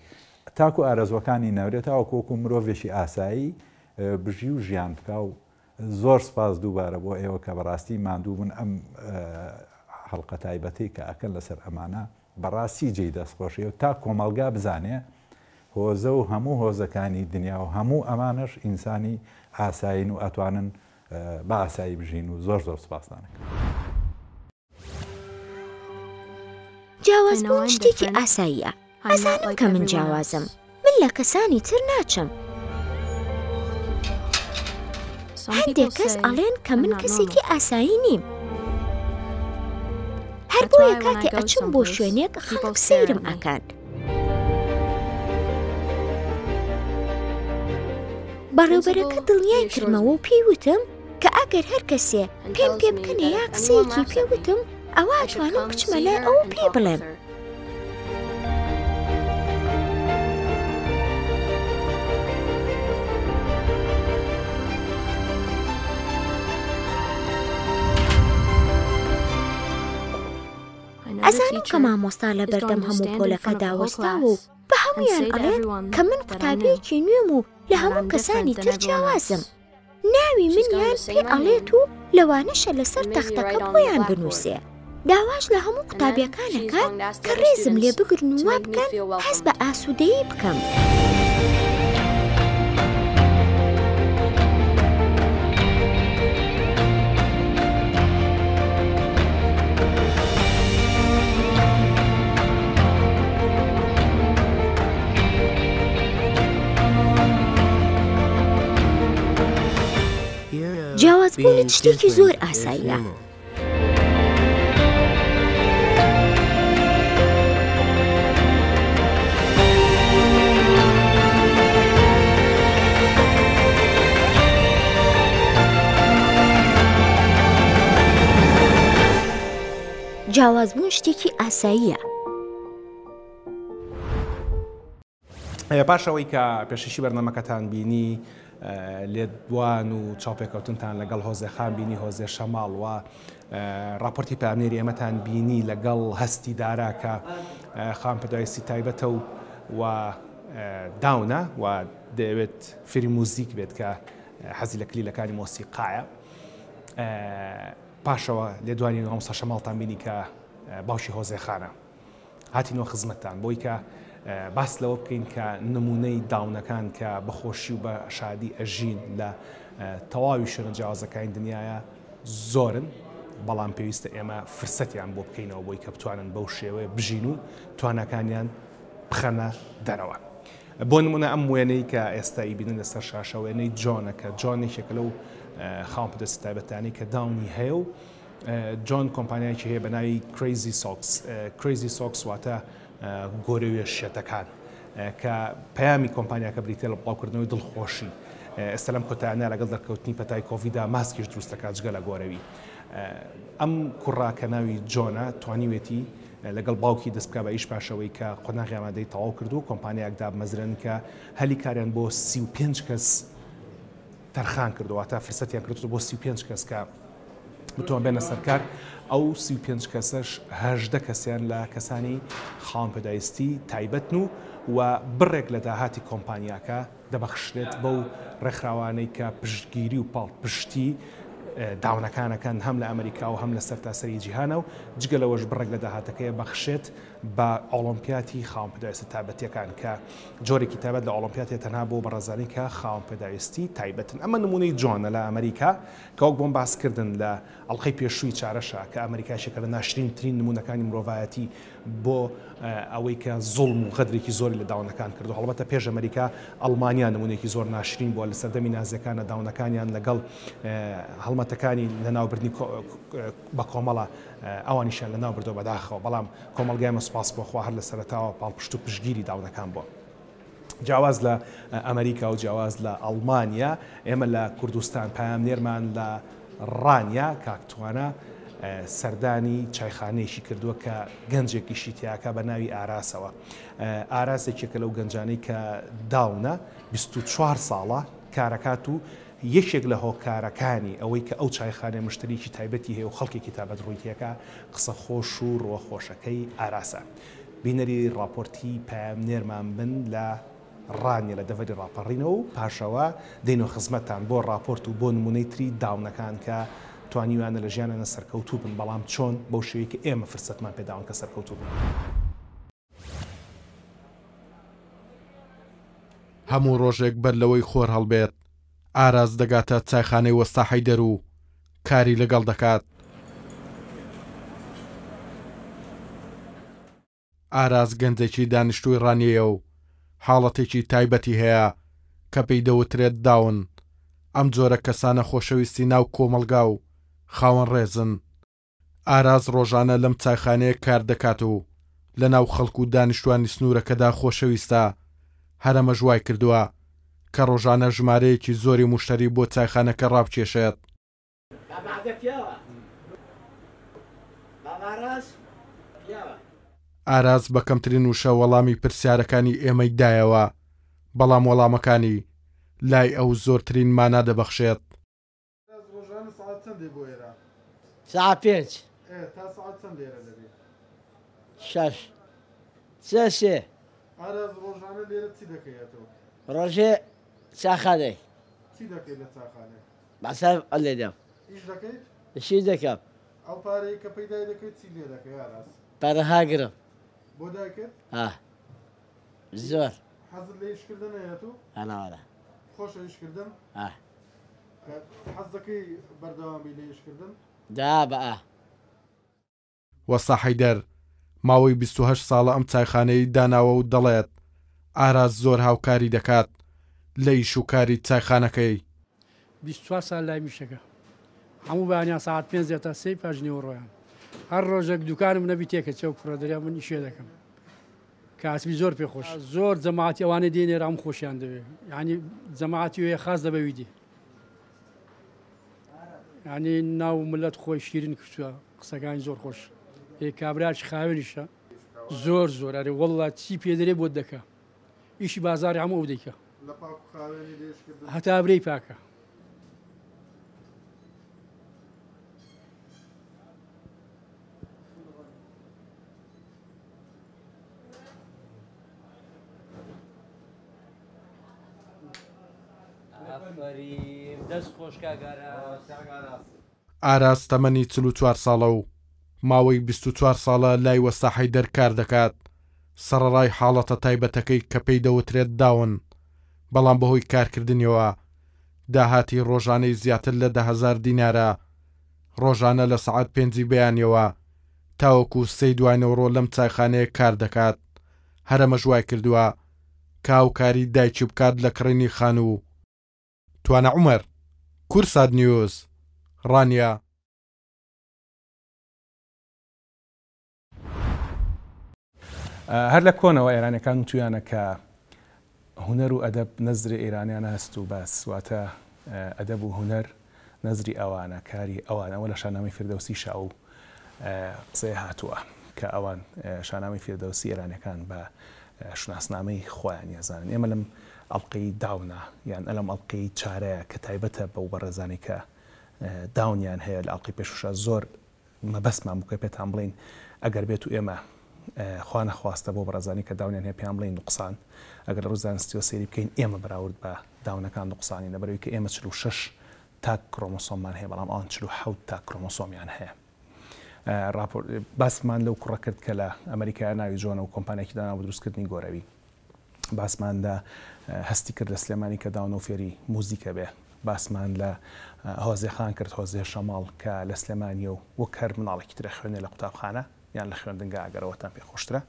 تاکو ئارەزوەکانی نەورێت تاوەکو وەکو مرۆڤێکی ئاسایی بژی و ژیان بکا و زۆر سپاس دووبارە بۆ ئێوە کە بەڕاستی ماندوو بوون ئەم حەڵقە تایبەتەی کە ئەکەن لەسەر ئەمانە بەڕاستی جێی دەستخۆشیە و تا کۆمەڵگا بزانێ هۆزە و هەموو هۆزەکانی دنیا و هەموو ئەمانەش ئینسانی ئاسایین و ئەتوانن بە ئاسایی بژین و زۆر زۆر سپاستان ئەکەم. جیاوازبوون شتێکی ئاساییە، ئەزانم کە من جیاوازم، من لە کەسانی تر ناچم. هەندێک کەس ئەڵێن کە من کەسێکی ئاسایی نیم. هەر بۆیە کاتێ ئەچم بۆ شوێنێک خەڵک سەیرم ئەکەن. بەڕێوبەرەکە دڵنیای کردمەوە و پێی وتم کە ئەگەر هەر کەسێ پێم پێ بکەنێ یا قسەیەکی پێ وتم ئەوا ئەتوانم بچمە لای ئەو و پێی بڵێم. ئەزانم کە مامۆستا لە بەردەم هەموو پۆلەکەدا وەستاوە و بە هەموویان ئەڵێت کە من قوتابییەکی نوێم و لە هەموو کەسانی تر جیاوازم. ناوی منیان پێ ئەڵێت و لەوانەشە لەسەر تەختەکە بۆیان بنووسێ. داواش لە هەموو قوتابیەکان ئەکات کە ڕێزم لێ بگرن و وا بکەن هەست بە ئاسوودەیی بکەم. جیاوازبوونت شتێکی زۆر ئاساییە. جیاوازبوون شتێکی ئاساییە. پاش ئەوەی کە پێشەکی بەرنامەکەتان بینی لێدوان و چاوپێکەوتنتان لەگەڵ هۆزێ خان بینی هۆزێ شەماڵ و راپۆرتی پامنێری ئێمەتان بینی لەگەڵ هەستی دارا کە خان پێداویستی تایبەتە و و داونە و دەیەوێت فێری موزیک بێت کە حەزی لە کلیلەکانی مۆسیقایە پاشەوە لێدوانی مامۆستا شەماڵتان بینی کە باوکی هۆزێ خانە. هاتینەوە خزمەتتان بۆی کە باس لەوە بکەین کە نمونەی داونەکان کە بە خۆشی و بە شادی ئەژین لە تەواوی شوێنە جیاوازەکانی دنیاە زۆرن بەڵام پێویستە ئێمە فرسەتیان بۆ بکەینەوە بۆی کە بتوانن بەو شێوەیە بژین و تواناکانیان بخەنە دەرەوە. بۆ نمونە ئەم وێنەی کە ئێستا ئیبینن لەسەر شاشە وێنەی جۆنە کە جۆن یەکێکە لەو خاوەن پێدەستی تایبەتانەی کە داونی هەیە و جۆن کۆمپانیایەکی هەیە بە ناوی Crazy Socks، Crazy Socks واتە گۆرەویە شێتەکان، کە پەیامی کۆمپانیاکە بریتیە لە بڵاوکردنەوەی دڵخۆشی. ئێستا لەم کۆتایانە لەگەڵ دەرکەوتنی پەتای کۆڤیدا ماسکیش دروست دەکات جگە لە گۆرەوی. ئەم کوڕە کە ناوی جۆنە توانیوێتی لەگەڵ باوکی دەست بکا بە ئیش پاشەوەی کە قۆناغی ئامادەی تەواو کرد و کۆمپانیایەک دابمەزرێنن کە هەلی کاریان بۆ 35 کەس تەرخان کردووە، واتە فرسەتیان کردووە بۆ 35 کەس کە بتوان بێنە سەرکار، ئەو 35 کەسەش 18 کەسیان لە کەسانی خاوەن پێداویستی تایبەتن و و بڕێک لە داهاتی کۆمپانیاکە دەبەخشرێت بەو ڕێکخراوانەی کە پشتگیری و پاڵپشتی داونەکانەکەن هەم لە ئەمریکا و هەم لە سەرتاسەری جیهانە و جگە لەوەش بڕێک لە داهاتەکەی بەخشێت بە ئۆڵۆمپیاتی خاوەن پێداویستە تایبەتیەکان کە جۆرێکی تایبەت لە ئۆڵۆمپیاتێ تەنها بۆ بەڕێزانی کە خاوەن پێداویستی تایبەتن ئەمە نمونەی جۆنە لە ئەمریکا کە وەک بۆم باس کردن لە ئەڵقەی پێشووی چارەشا کە ئەمریکا یەکێکە لە ناشرینترین نمونەکانی مرۆڤایەتی بۆ ئەوەی کە زوڵم و غەدرێکی زۆری لە داونەکان کردو هەڵبەتە پێش ئەمریکا ئەڵمانیا نمونەیەکی زۆر ناشرین بووە لە سەردەمی نازیەکانە داونەکانیان لەگەڵ هەڵمەتەکانی لەناوبردنی بە کۆمەڵە ئەوانیشیان لەناو بردووە بەداخەوە، بەڵام کۆمەڵگای ئێمە سوپاس بۆ خوا هەر لە سەرەتاوە پاڵپشت و پشتگیری داونەکان بووە. جیاواز لە ئەمریکا و جیاواز لە ئەڵمانیا، ئێمە لە کوردستان پەیامنێرمان لە ڕانیە کاک توانا سەردانی چایخانەیەکی کردووە کە گەنجێکیشی تیاکە بە ناوی ئاراسەوە. ئاراس یەکێکە لەو گەنجانەی کە داونە 24 ساڵە کارەکات و یەکێک لە هۆکارەکانی ئەوەی کە ئەو چایخانەیە مشتەرییەکی تایبەتی هەیە و خەڵکێکی تابەت ڕووی تێکا، قسە خۆش و ڕووە خۆشەکەی ئاراسە. بینەری ڕاپۆرتی پەیامنێرمان بن لە ڕانیە لە دەڤەری ڕاپەڕینەوە و پاشەوە دێینەوە خزمەتتان بۆ ڕاپۆرت و بۆ نموونەی تری داونەکان کە توانیویانە لە ژیانیانە سەرکەوتوو بن بەڵام چۆن بەو شێوەی کە ئێمە فرسەتمان پێداون کە سەرکەوتوو بن. هەموو ڕۆژێک بەر لەوەی خۆر هەڵبێت، ئاراس دەگاتە چایخانەی وەستا حەیدەر و کاری لەگەڵ دەکات. ئاراس گەنجێکی دانیشتووی ڕانیەیە و حاڵەتێکی تایبەتی هەیە کە پێی دەوترێت داون، ئەم جۆرە کەسانە خۆشەویستی ناو کۆمەڵگا و خاوەن ڕێزن. ئاراس ڕۆژانە لەم چایخانەیە کار دەکات و لەناو خەڵک و دانیشتوانی سنوورەکەدا خۆشەویستە، هەر ئەمەش وایکردووە کە ڕۆژانە ژمارەیەکی زۆری موشتەری بۆ چایخانەکە ڕابکێشێت. ئاراس بە کەمترین وشە وەڵامی پرسیارەکانی ئێمەی دایەوە، بەڵام وەڵامەکانی لای ئەو زۆرترین مانا دەبەخشێت. ڕۆژانە سەعات چەند دێ بۆ ئێرە؟ سەعات پێنج. ئێ تا سەعات چەند لێرە دەبی؟ شەش. سێ سێ. ئاراس ڕۆژانە لێرە چی دەکەی ئەتۆ؟ ڕۆژێ چاخانەی. چی دەکەی لە چاخانێ؟ مەسەف لێدەم. ئیش دەکەیت؟ ئیشی دەکەم. ئەو پارەی کە پەیدای دەکەیت چی لێ دەکەی ئاراس؟ پارە هاگرم. بۆ دایکت؟ ئا زۆر. حەزت لە ئیشکردن هەیە ئەتوو؟ ئەناوەرە. خۆشە ئیشکردن؟ ئا. حەز دەکەی بەردەوام بی لە ئیشکردن؟ دا بە ئا. وەستا حەیدەر ماوەی 28 ساڵە ئەم چایخانەیەی داناوە و دەڵێت، ئاراس زۆر هاوکاری دەکات لە ئیش و کاری چایخانەکەی. 24 ساڵ لای میشەکە هەموو بەیانیان سەعات پێنج تا سێی پاش نیوەڕۆیان هەر ڕۆژێک دوکانم نەبی تێکەچێ و کوڕە دەریا من ئیشێ دەکەم. کاسبی زۆر پێ خۆش زۆر جەماعەتی ئەوانەی دێن ئێرە هەموو خۆشیان دەوێ یعنی جەماعەتی وێ خاس دەبەوی دێ یعنی ناو ملت خۆی شیرین کردووە قسەکانی زۆر خۆش ئێ کابراش خاوێنیشە زۆر زۆر ئەرێ والله چی پێ دەرێ بۆت دەکا. ئیشی بازاڕی هەموو ئەو دەیکا. هەتا برێی پاکە. ئاراس تەمەنی 44 ساڵە و ماوەی 24 ساڵە لای وەستا حەیدەر کار دەکات، سەڕەڕای حاڵەتە تایبەتەکەی کە پێی دەوترێت داون، بەڵام بەهۆی کارکردنیەوە داهاتی ڕۆژانەی زیاتر لە 10,000 دینارە، ڕۆژانە لە سەعات پێنجی بەیانیەوە تاوەکو سێی دواینەوڕۆ لەم چایخانەیە کار دەکات، هەرەمەش وایکردووە کە هاوکاری دایکی بکات لە کڕینی خانوو. توانا عومەر، کوردسات نیوز، ڕانیە. هەر لە کۆنەوە ئێرانیەکان وتویانە کە هونەر و ئەدەب نەزری ئێرانیانە هەست و باس واتە ئەدەب و هونەر نەزری ئەوانە کاری ئەوان ئەوە لە شانامەی فردەوسی شا و قسەیە هاتووە کە ئەوان شانامەی فردەوسی ئێرانیەکان بە شوناسنامەی خۆیان یەزانن ئێمە لەم ئەڵلقەی داونا یان ئەلم ئەڵلقەی چارەیە کە تایبەتە بەو بەڕێزانی کە داونیان هەیە لە ئەڵلقەی پێشوشا زۆر مەبەستمان بوو کە پێتان بڵێین ئەگەر بێت و ئێمە خوا نەخواستە بۆ بەڕێزانی کە داونیان هەیە پێیان بڵێین نوقسان ئەگەر لە ڕووی زانستیەوە سەیری بکەین ئێمە بەراورد بە داونەکان نوقسانین لەبەرئەوەی کە ئێمە 46 تاک کرۆمۆسۆممان هەیە بەڵام ئەوان 47 تاک کرۆمۆسۆمیان هەیە ڕاپۆرت باسمان لەو کوڕە کرد کە لە ئەمریکا ناوی جۆنە و کۆمپانیاکی دانا بۆ دروستکردنی گۆرەوی باسمان لە هەستی کرد لە سلێمانی کە داونە و فێری موزیکە بێ. باسمان لە هۆزێ خان کرد، هۆزێ شەماڵ کە لە سلێمانییە و وەک هەر مناڵێکی تر ئەخوێنێ لە قوتابخانە یان لە خوێندنگا ئەگەر ئەوەتان پێ خۆشترە.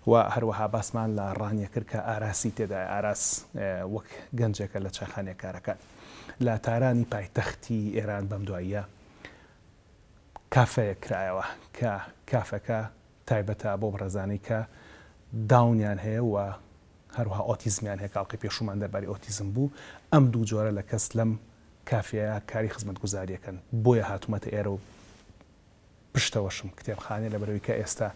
و هەروەها باسمان لە ڕانیە کرد کە ئاراسی تێدایە. ئاراس وەک گەنجێکە لە چایخانەیە کارەکات. لە تارانی پایتەختی ئێران بەم دواییە کافەیەک کرایەوە کە کافەکە تایبەتە بەو بەڕێزانەی کە داونیان هەیە و هەروەها ئۆتیزمیان هەیە کە ئەڵقەی پێشوومان دەربارەی ئۆتیزم بوو، ئەم دوو جۆرە لە کەس لەم کافێیە کاری خزمەتگوزاریەکەن بۆیە هاتوومەتە ئێرە و پشتەوەشم کتێبخانەیە لەبەرئەوەی کە ئێستا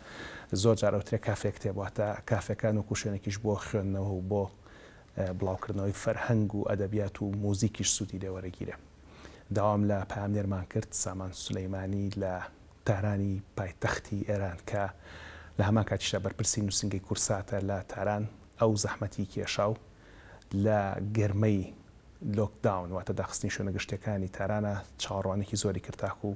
زۆر جار ئەوترێ کافێ کتێب واتە کافێکان وەکو شوێنێکیش بۆ خوێندنەوە و بۆ بڵاوکردنەوەی فەرهەنگ و ئەدەبیات و موزیکیش سوودی لێ وەرەگیرێ داوام لە پەیامنێرمان کرد سامان سولەیمانی لە تارانی پایتەختی ئێران کە لە هەمان کاتیشدا بەرپرسی نووسینگەی کورساتە لە تاران، ئەو زەحمەتی کێشا و لە گەرمەی لۆکداون واتە داخستنی شوێنە گشتییەکانی تارانا چاوەڕوانیی زۆری کرد تاکوو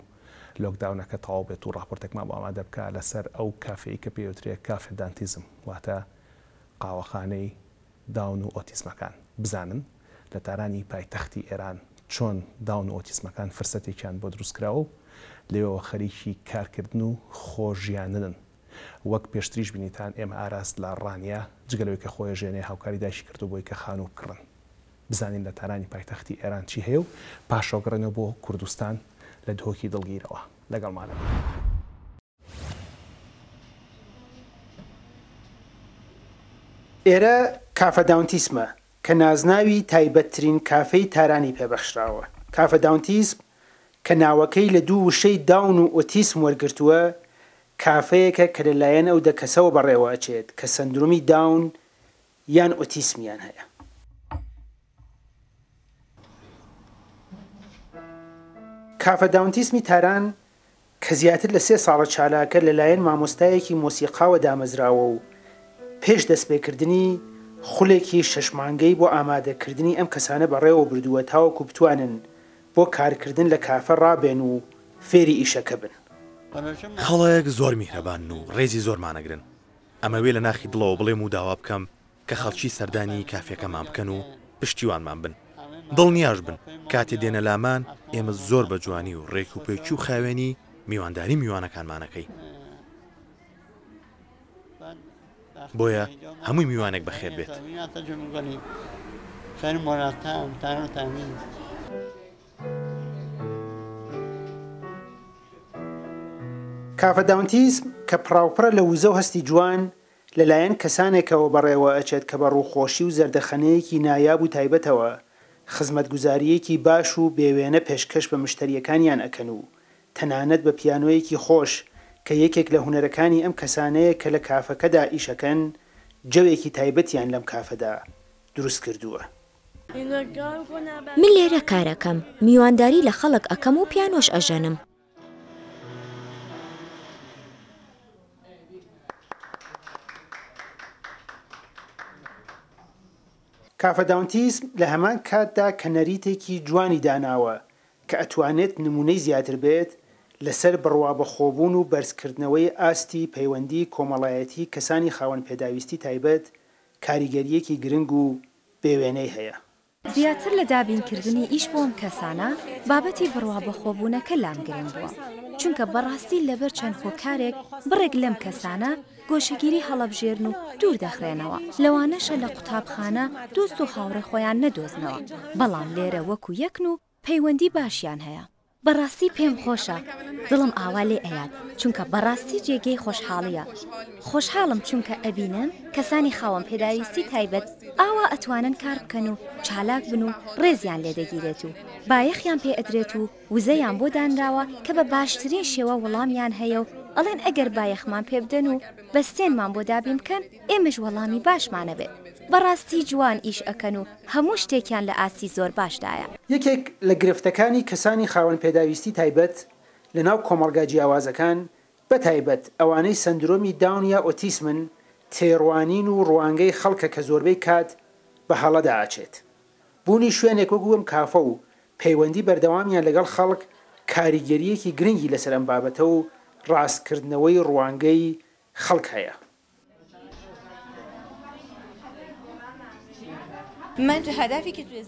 لۆکداونەکە تەواو بێت و ڕاپۆرتێکمان بۆ ئامادە بکا لەسەر ئەو کافێی کە پێی وترێ کافێ دانتیزم واتە قاوەخانەی داون و ئۆتیزمەکان بزانن لە تارانی پایتەختی ئێران چۆن داون و ئۆتیزمەکان فرسەتێکیان بۆ دروست کراوە و لەوێوە خەریکی کارکردن و خۆ ژیاننن. وەک پێشتریش بینیتان ئێمە ئاراس لە ڕانیە جگە لەوەی کە خۆی ئەژێنێ هاوکاری دایکی کردووە بۆی کە خانوو بکڕن. بزانین لە تارانی پایتەختی ئێران چی هەیە و پاشەوە گەڕێنەوە بۆ کوردستان لە دهۆکی دڵگیرەوە. لەگەڵمانن. ئێرە کافە داونتیسمە کە نازناوی تایبەتترین کافێی تارانی پێ بەخشراوە. کافە داونتیسم کە ناوەکەی لە دوو وشەی داون و ئۆتیسم وەرگرتووە، کافەیەکە کە لە لایەن ئەو دە کەسەوە بەڕێوە ئەچێت کە سەندرۆمی داون یان ئۆتیسمیان هەیە. کافە داونتیسمی تاران کە زیاتر لە سێ ساڵە چالاکە لەلایەن مامۆستایەکی مۆسیقاوە دامەزراوە و پێش دەستپێکردنی خولێکی شەش مانگەی بۆ ئامادەکردنی ئەم کەسانە بەڕێوەبردووە تاوەکو بتوانن بۆ کارکردن لە کافە ڕابێن و فێری ئیشەکە بن. خەڵک زۆر میهرەبانن و ڕێزی زۆرمان ئەگرن، ئەمەوێ لە ناخی دڵەوە بڵێم و داوا بکەم کە خەڵکی سەردانی کافێکەمان بکەن و پشتیوانمان بن، دڵنیاش بن کاتێ دێنە لامان ئێمە زۆر بە جوانی و ڕێک و پێکی و خاوێنی میوانداری میوانەکانمان ئەکەین. بۆیە هەمووی میوانێک بەخێر بێت. کافە داونتیسم کە پڕاوپڕە لە وزە و هەستی جوان، لەلایەن کەسانێکەوە بەڕێوەئەچێت کە بە ڕووخۆشی و زەردەخەنەیەکی نایاب و تایبەتەوە خزمەتگوزارییەکی باش و بێ وێنە پێشکەش بە مشتەرییەکانیان ئەکەن و تەنانەت بە پیانۆیەکی خۆش کە یەکێک لە هونەرەکانی ئەم کەسانەیە کە لە کافەکەدا ئیش ئەکەن جەوێکی تایبەتیان لەم کافەدا دروست کردووە. من لێرە کارەکەم، میوانداری لە خەڵک ئەکەم و پیانۆش ئەژەنم. کافە داونتیسم لە هەمان کاتدا کە نەریتێکی جوانی داناوە کە ئەتوانێت نموونەی زیاتر بێت لەسەر بڕوابەخۆبوون و بەرزکردنەوەی ئاستی پەیوەندی کۆمەڵایەتی کەسانی خاوەن پێداویستی تایبەت کاریگەرییەکی گرنگ و بێ وێنەی هەیە. زیاتر لە دابینکردنی ئیش بۆ ئەم کەسانە، بابەتی بڕوابەخۆبوونەکە لام گرنگ بووە، چونکە بەڕاستی لەبەر چەند هۆکارێک بڕێک لەم کەسانە گۆشەگیری هەڵەبژێرن و دوور دەخرێنەوە، لەوانەشە لە قوتابخانە دۆست و هاوڕێ خۆیان نەدۆزنەوە، بەڵام لێرە وەکو یەکن و پەیوەندی باشیان هەیە. بەڕاستی پێم خۆشە دڵم ئاوا لێ ئەیات چونکە بەڕاستی جێگەی خۆشحاڵیە خۆشحاڵم چونکە ئەبینم کەسانی خاوەن پێداویستی تایبەت ئاوا ئەتوانن کار بکەن و چالاک بن و ڕێزیان لێ دەگیرێت و بایەخیان پێ ئەدرێت و وزەیان بۆ دانراوە کە بە باشترین شێوە وەڵامیان هەیە و ئەڵێن ئەگەر بایەخمان پێ بدەن و بەستێنمان بۆ دابین بکەن ئێمەش وەڵامی باشمان ئەبێت بەڕاستی جوان ئیش ئەکەن و هەموو شتێکیان لە ئاستی زۆر باشدایە. یەکێک لە گرفتەکانی کەسانی خاوەن پێداویستی تایبەت لە ناو کۆمەڵگا جیاوازەکان بە تایبەت ئەوانەی سەندرۆمی داون یا ئۆتیسمن تێڕوانین و ڕوانگەی خەڵکە کە زۆربەی کات بە هەڵەدا ئەچێت. بوونی شوێنێک وەکو ئەم کافە و پەیوەندی بەردەوامیان لەگەڵ خەڵک کاریگەرییەکی گرنگی لەسەر ئەم بابەتە و ڕاستکردنەوەی ڕوانگەی خەڵک هەیە.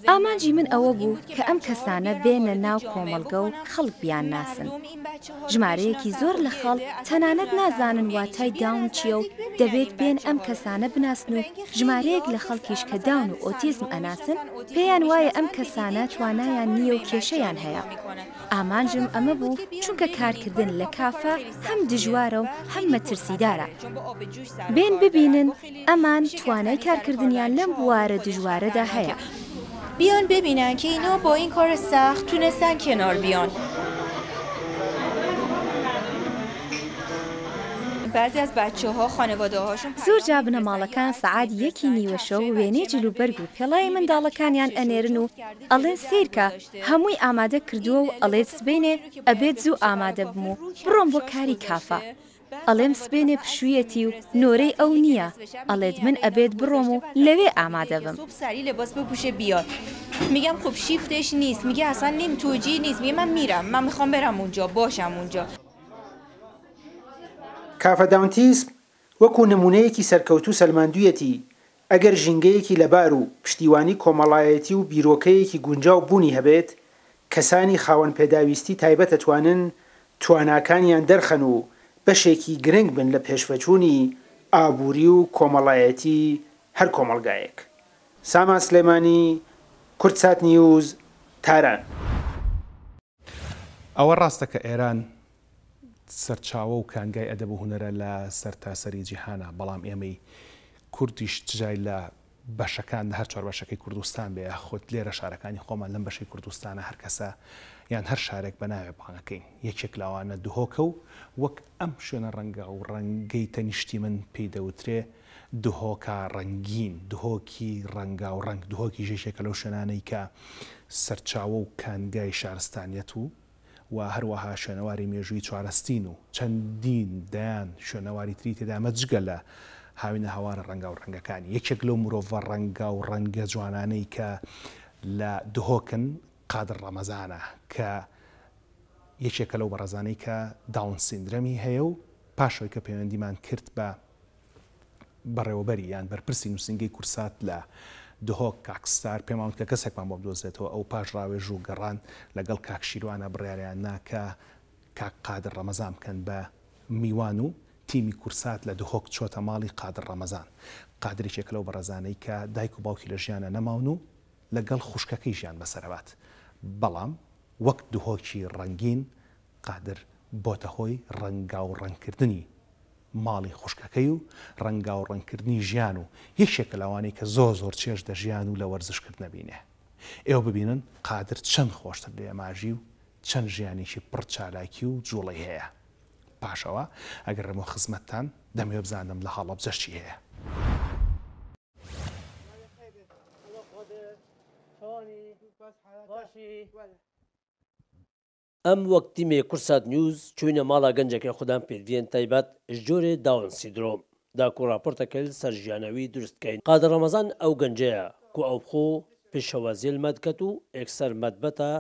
ئامانجی من ئەوە بوو کە ئەم کەسانە بێنە ناو کۆمەڵگە و خەڵک بیانناسن. ژمارەیەکی زۆر لە خەڵک تەنانەت نازانن واتای داون چییە و دەبێت بێن ئەم کەسانە بناسن و ژمارەیەک لە خەڵکیش کە داون و ئۆتیزم ئەناسن پێیان وایە ئەم کەسانە توانایان نییە و کێشەیان هەیە. ئامانجم ئەمە بوو چونکە کارکردن لە کافە هەم دژوارە و هەم مەترسیدارە. بێن ببینن ئەمان توانای کارکردنیان لەم بوارە دژوارەدا هەیە. بیان ببینن که اینا با این کار سخت تونستن کنار بیان. زۆر جا بنەماڵەکان سەعات یەکی نیوەشەو وێنەی جلوبەرگ و پێڵاوی منداڵەکانیان ئەنێرن و ئەڵێن سەیرکە هەمووی ئامادە کردووە و ئەڵێت سبەینێ ئەبێت زوو ئامادە بم و بڕۆم بۆ کاری کافە ئەڵێم سبەینێ پشوویەتی و نۆرەی ئەو نییە ئەڵێت من ئەبێت بڕۆم و لەوێ ئامادە بم. کافە داونتیسم وەکو نموونەیەکی سەرکەوتوو سەلماندوویەتی ئەگەر ژینگەیەکی لەبار و پشتیوانی کۆمەڵایەتی و بیرۆکەیەکی گونجاو بوونی هەبێت، کەسانی خاوەن پێداویستی تایبەت ئەتوانن تواناکانیان دەرخەن و بەشێکی گرنگ بن لە پێشڤەچوونی ئابووری و کۆمەڵایەتی هەر کۆمەڵگایەک. سامان سلێمانی، کوردسات نیوز، تاران. ئەوە ڕاستە کە ئێران سەرچاوە و کانگای ئەدەب و هونەرە لە سەرتاسەری جیهانا، بەڵام ئێمەی کوردیش چجای لە بەشەکان لە هەر چواربەشەکەی کوردستان بێ یاخود لێرە شارەکانی خۆمان لەم بەشەی کوردستانە هەر کەسە یان هەر شارێک بە ناوێ بانگەکەین یەکێک لەوانە دهۆکە و وەک ئەم شوێنە ڕەنگە و ڕەنگەی تەنیشتی من پێی دەوترێ دهۆکا ڕەنگین، دهۆکی ڕەنگاو ڕەنگ، دهۆکیش یەکێکە لەو شوێنانەی کە سەرچاوە و کانگای شارستانیەت و و هەروەها شوێنەواری مێژوویی چوارەستین و چەندین دەیان شوێنەواری تری تێدا ئەمە جگە لە هاوینە هەوارە ڕەنگاو ڕەنگەکانی یەکێک لەو مرۆڤە ڕەنگاو ڕەنگە جوانانەی کە لە دهۆکن قادر ڕەمەزانە کە یەکێکە لەو بەڕێزانەی کە داون سیندرەمی هەیە و پاش ئەوەی کە پەیوەندیمان کرد بە بەڕێوەبەری یان بەرپرسی نووسینگەی کورسات لە دهۆک کاک ستار پێمان وت کە کەسێکمان بۆ بدۆزرێتەوە ئەو پاش ڕاوێژ و گەڕان لەگەڵ کاک شیروانە بڕیاریان نا کە کاک قادر ڕەمەزان بکەن بە میوان و تیمی کورسات لە دهۆک چۆتە ماڵی قادر ڕەمەزان قادر یەکێکە لەو بەڕێزانەی کە دایک و باوکی لە ژیانا نەماون و لەگەڵ خوشکەکەی ژیان بەسەرەبات بەڵام وەک دهۆکی ڕەنگین قادر بۆتە هۆی ڕەنگاو ڕەنگکردنی ماڵی خوشکەکەی و ڕەنگاو ڕەنگکردنی ژیان و یەکێکە لەوانەی کە زۆر زۆر چێژ لە ژیان و لە وەرزش کردن ئەبینێ. ئێوە ببینن قادر چەند خۆشتر لە ئێمە ئەژی و چەند ژیانێکی پڕ چالاکی و جوڵەی هەیە. پاش ئەوە ئەگەڕێمەوە خزمەتتان دەمەوێ بزانم لە هەڵەبجەش چی هەیە. ئەم وەک تیمێ کوردسات نیوز چوینە ماڵا گەنجەکێ خودان پێدڤیەن تایبەت ژ جۆرێ داون سیدرۆم داکو ڕاپۆرتەکەیل سەر ژیانەوی دروست بکەین. قادر ڕەمەزان ئەو گەنجەیە کو ئەو بخۆ پێشەوازیەل مە دکەت و ئێکسەر مەدبەتە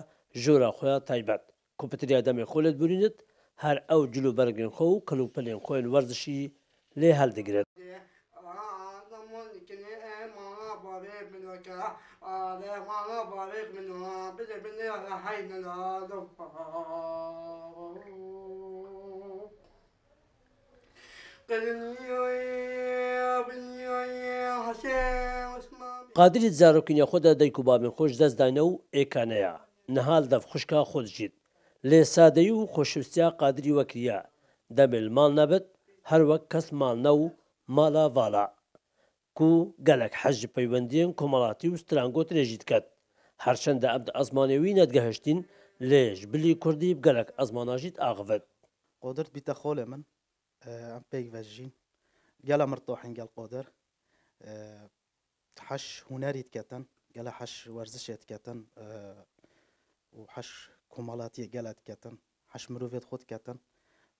ژۆرا خویا تایبەت کو پتریا دەمێ خۆ لێت بورینت هەر ئەو جل و بەرگێن خۆ و کەل و پەلێن خۆێن وەرزشی لێ هەلدگرت. قادری زارۆکینە خۆ دە دایک و بابێن خۆ ژ دەس داینە و ئێکانەیە نها ل دەڤ خوشکا خۆ دژیت. لێ سادەیی و خۆشویستیا قادری وەکریە دەمێ ل ماڵ نەبت هەر وەک کەس ماڵ نە و ماڵا ڤالا. کو گەلەک حەز ژ پەیوەندیێن کۆمەڵاتی و سترانگۆتنێ ژی دکەت. هەرچەندە ئەم د ئەزمانێ وی نەدگەهشتین لێ ژ بلی کوردی بگەلەک ئەزمانا ژی دئاخڤت. قۆدرت بیتە خۆلێ من ئەم پێک ڤە ژین گەلە مرتاحین گەل قۆدر حەش هونەری دکەتن گەلە حەش وەرزشێ دکەتن و حەش کۆمەڵاتیە گەلە دکەتن حەش مروڤێت خۆ دکەتن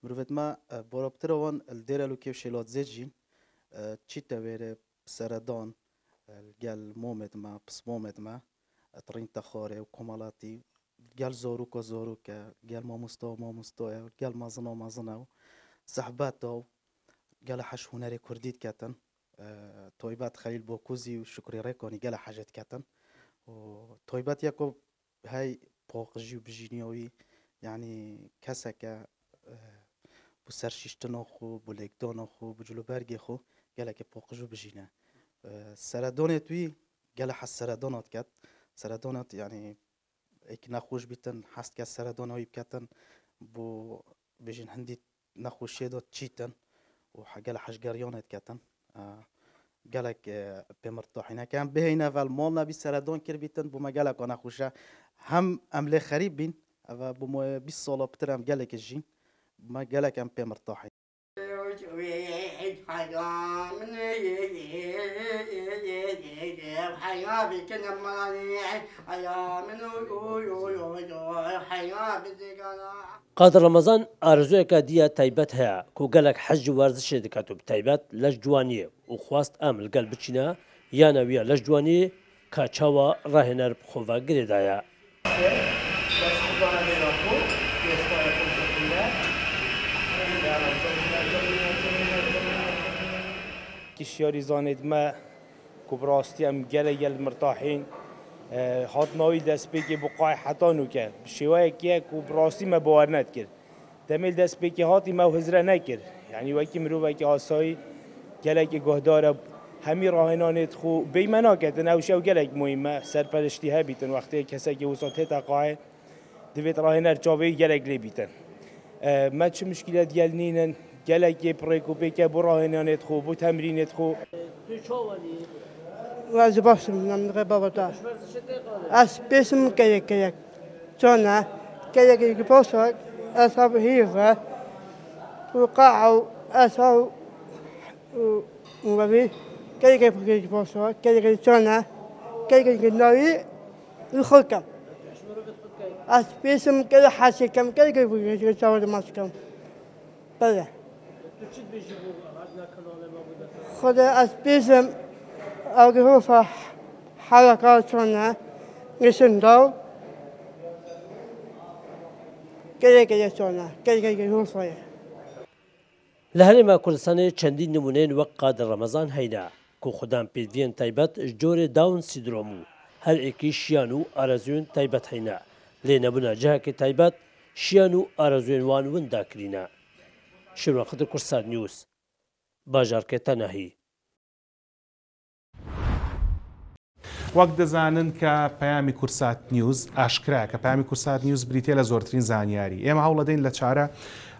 مروڤێت مە بۆرەپترەوەن دێرەل و کێو شێلادزێ ژین چیتە وێرێ سەرەدان گەل مۆمێت مە پسمۆمێت مە تڕینتە خۆرێ و کۆمەڵاتی گەل زۆروکە زۆروکە گەل مامۆستا مامۆستایە گەل مەزنە مەزنە و سەحبەتە و گەلە حەش هونەرێ کوردی دکەتن تایبەت خەلیل بۆکوزی و شوکری ڕێکانی گەلە حەژێ دکەتن و تایبەت یەکۆ هەی پاقژی و بژینیاوی یعنی کەسەکە بۆ سەرشیشتنە خۆ بۆ لێکدانە خۆ بۆ جلوبەرگێ خۆ گەلەکە پاقژ و بژینە سەردانێت وی گەلە حەز سەردانات کەت سەردانات یعنی ئێک نەخۆش بیتن حەز کە سەردانەوەی بکەتن بۆ بژین هەندی نەخۆشیێ دا چیتن و گەلە حەش گەریانێت کەتن گەلەک پێ مرتاحینە کە ئەم بهینە ڤەل ماڵ نەبی سەردان کرد بیتن بۆ مە گەلەکا نەخۆشە هەم ئەم لێ خەریب بین ئەڤە بۆ مۆ 20 ساڵە پتر ئەم گەلێک ژین مە گەلەک ئەم پێ مرتاحین. قادر ڕەمەزان ئارەزووێکە دیە تایبەت هەیە کو گەلەک حەز ژ وەرزشێ دکەت و بتایبەت لەش جوانیێ و خواست ئەم لگەل بچینە یانە ویە لەش جوانیێ کا چاوا ڕاهێنەر بخۆڤە گرێدایە. یاریزانێت مە کو بڕاستی ئەم گەلە گەل مرتاحین هاتناوی دەستپێکی بۆ قای حەتا نوکە شێوەیەکیە کو بڕاستی مە باوەر نەدکرد دەمێل دەستپێکی هاتی مە هزرە نەکرد یعنی وەکی مرۆڤێکی ئاسایی گەلێکی گۆهدارە هەمی ڕاهێنانێت خو بێیمە ناکەتن ئەو شەو گەلێک مهمە سەرپەرشتی هەبیتن وەختێ کەسێکی وسا تێتە قایە دەبێت ڕاهێنەر چاوەی گەلێک لێ بیتن مە چ مشکلە گەل نینن گەلێکی پڕێک و پێکە بۆ ڕاهێنانێت خۆ بۆ تەمرینێت خۆ. واز باشم نم بابەتە ئەس پێشم کەیەک کەیەک چۆنە کەیەک پۆشک ئەساب هیڤە وقاع و ئەسا و وەبی کەیەک کەیەک پۆشک کەیەک چۆنە کەیەک ناوی الخلکم ئەس پێشم کە حاسێکم کەیەک چاوە ماسکەم بەڵێ خدا ئەس پێشم ئەو حەرەکە چۆنە نشنداو کەیەکەیە چۆنە کەیەکەی هۆفایە لە هەرێما کوردستانێ چەندین نموونەیên وەک قادر ڕەمەزان هەینە کو خودان پێدڤیێن تایبەت ژ جۆرێ داون سیدرۆم و هەر ئێکی شیان و ئارەزووێن تایبەت هەینە لێ نەبۊنە جهەکێ تایبەت شیان و ئارەزووێن وان وندا کرینە. شێروان خدر کوردسات نیوز، باژارکێ تەناهی. وەک دەزانن کە پەیامی کورسات نیوز ئاشکرایە کە پەیامی کورسات نیوز بریتیە لە زۆرترین زانیاری ئێمە هەوڵەدەین لە چارە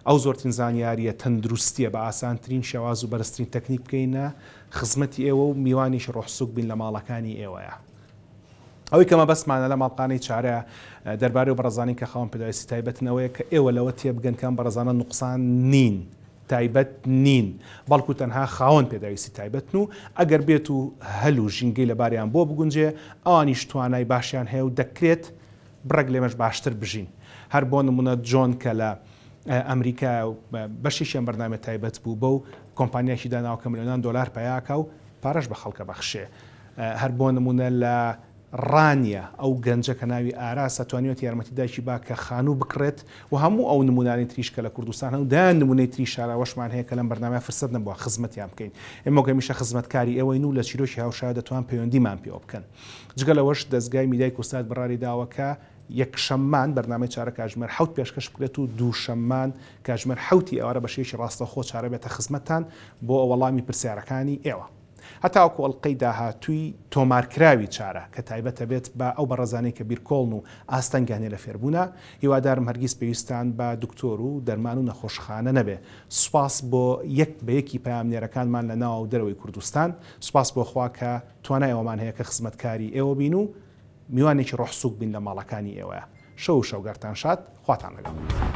ئەو زۆرترین زانیاریە تەندروستیە بە ئاسانترین شێواز و بەرزترین تەکنیک بکەینە خزمەتی ئێوە و میوانیش ڕۆحسوک بین لە ماڵەکانی ئێوەیە. ئەوەی کە مەبەستمانە لەم ئەڵقانەی چارە دەربارەی ئەو بەڕێزانەی کە خاوەن پێداویستی تایبەتن ئەوەیە کە ئێوە لەوە تێبگەن کە ئەم بەڕێزانە نوقسان نین. تایبەت نین، بەڵکو تەنها خاوەن پێداویستی تایبەتن و ئەگەر بێت و هەل و ژینگەی لەباریان بۆ بگونجێ ئەوانیش توانای باشیان هەیە و دەکرێت بڕێک لێمەش باشتر بژین. هەر بۆ نمونە جۆن کە لە ئەمریکایە و بەشێکی ئەم بەرنامەیە تایبەت بوو بەو، کۆمپانیایەکی داناوە کە ملیۆنان دۆلار پەیاکا و پارەش بە خەڵک ئەبەخشێ. هەر بۆ نمونە لە ڕانیە ئەو گەنجە کە ناوی ئاراسە توانیوەتی یارمەتی دایکی با کە خانوو بکڕێت و هەموو ئەو نمونانەی تریش کە لە کوردستان هەن و دەیان نمونەی تری شاراوەشمان هەیە کە لەم بەرنامەیە فرسەت نەبووە خزمەتیان بکەین. ئێمە وەک هەمیشە خزمەتکاری ئێوەین و لە چیرۆکی هاوشایە دەتوان پەیوەندیمان پێوە بکەن. جگە لەوەش دەزگای میدیای کوردسات بڕاری داوە کە یەکشەممان بەرنامەی چارە کاتژمێر حەوت پێشکەش بکرێت و دووشەممان کاتژمێر حەوتی ئێوارە بە شێوەیەکی ڕاستەوخۆ چارە بێتە خزمەتتان بۆ وەڵامی پرسیارەکانی ئێوە. هەتاوەکو ئەڵقەی داهاتووی تۆمارکراوی چارە کە تایبەتە بێت بە ئەو بەڕێزانەی کە بیرکۆڵن و ئاستەنگیان هەیە لە فێربوونا، هیوادارم هەرگیز پێویستتان بە دکتۆر و دەرمان و نەخۆشخانە نەبێ. سوپاس بۆ یەک بە یەکی پەیامنێرەکانمان لە ناوە و دەرەوەی کوردستان. سوپاس بۆ خوا کە توانای ئەوەمان هەیە کە خزمەتکاری ئێوە بین و میوانێکی ڕۆح سووک بین لە ماڵەکانی ئێوەیا. شەو و شەوگارتان شاد. خواتان لەگەڵ.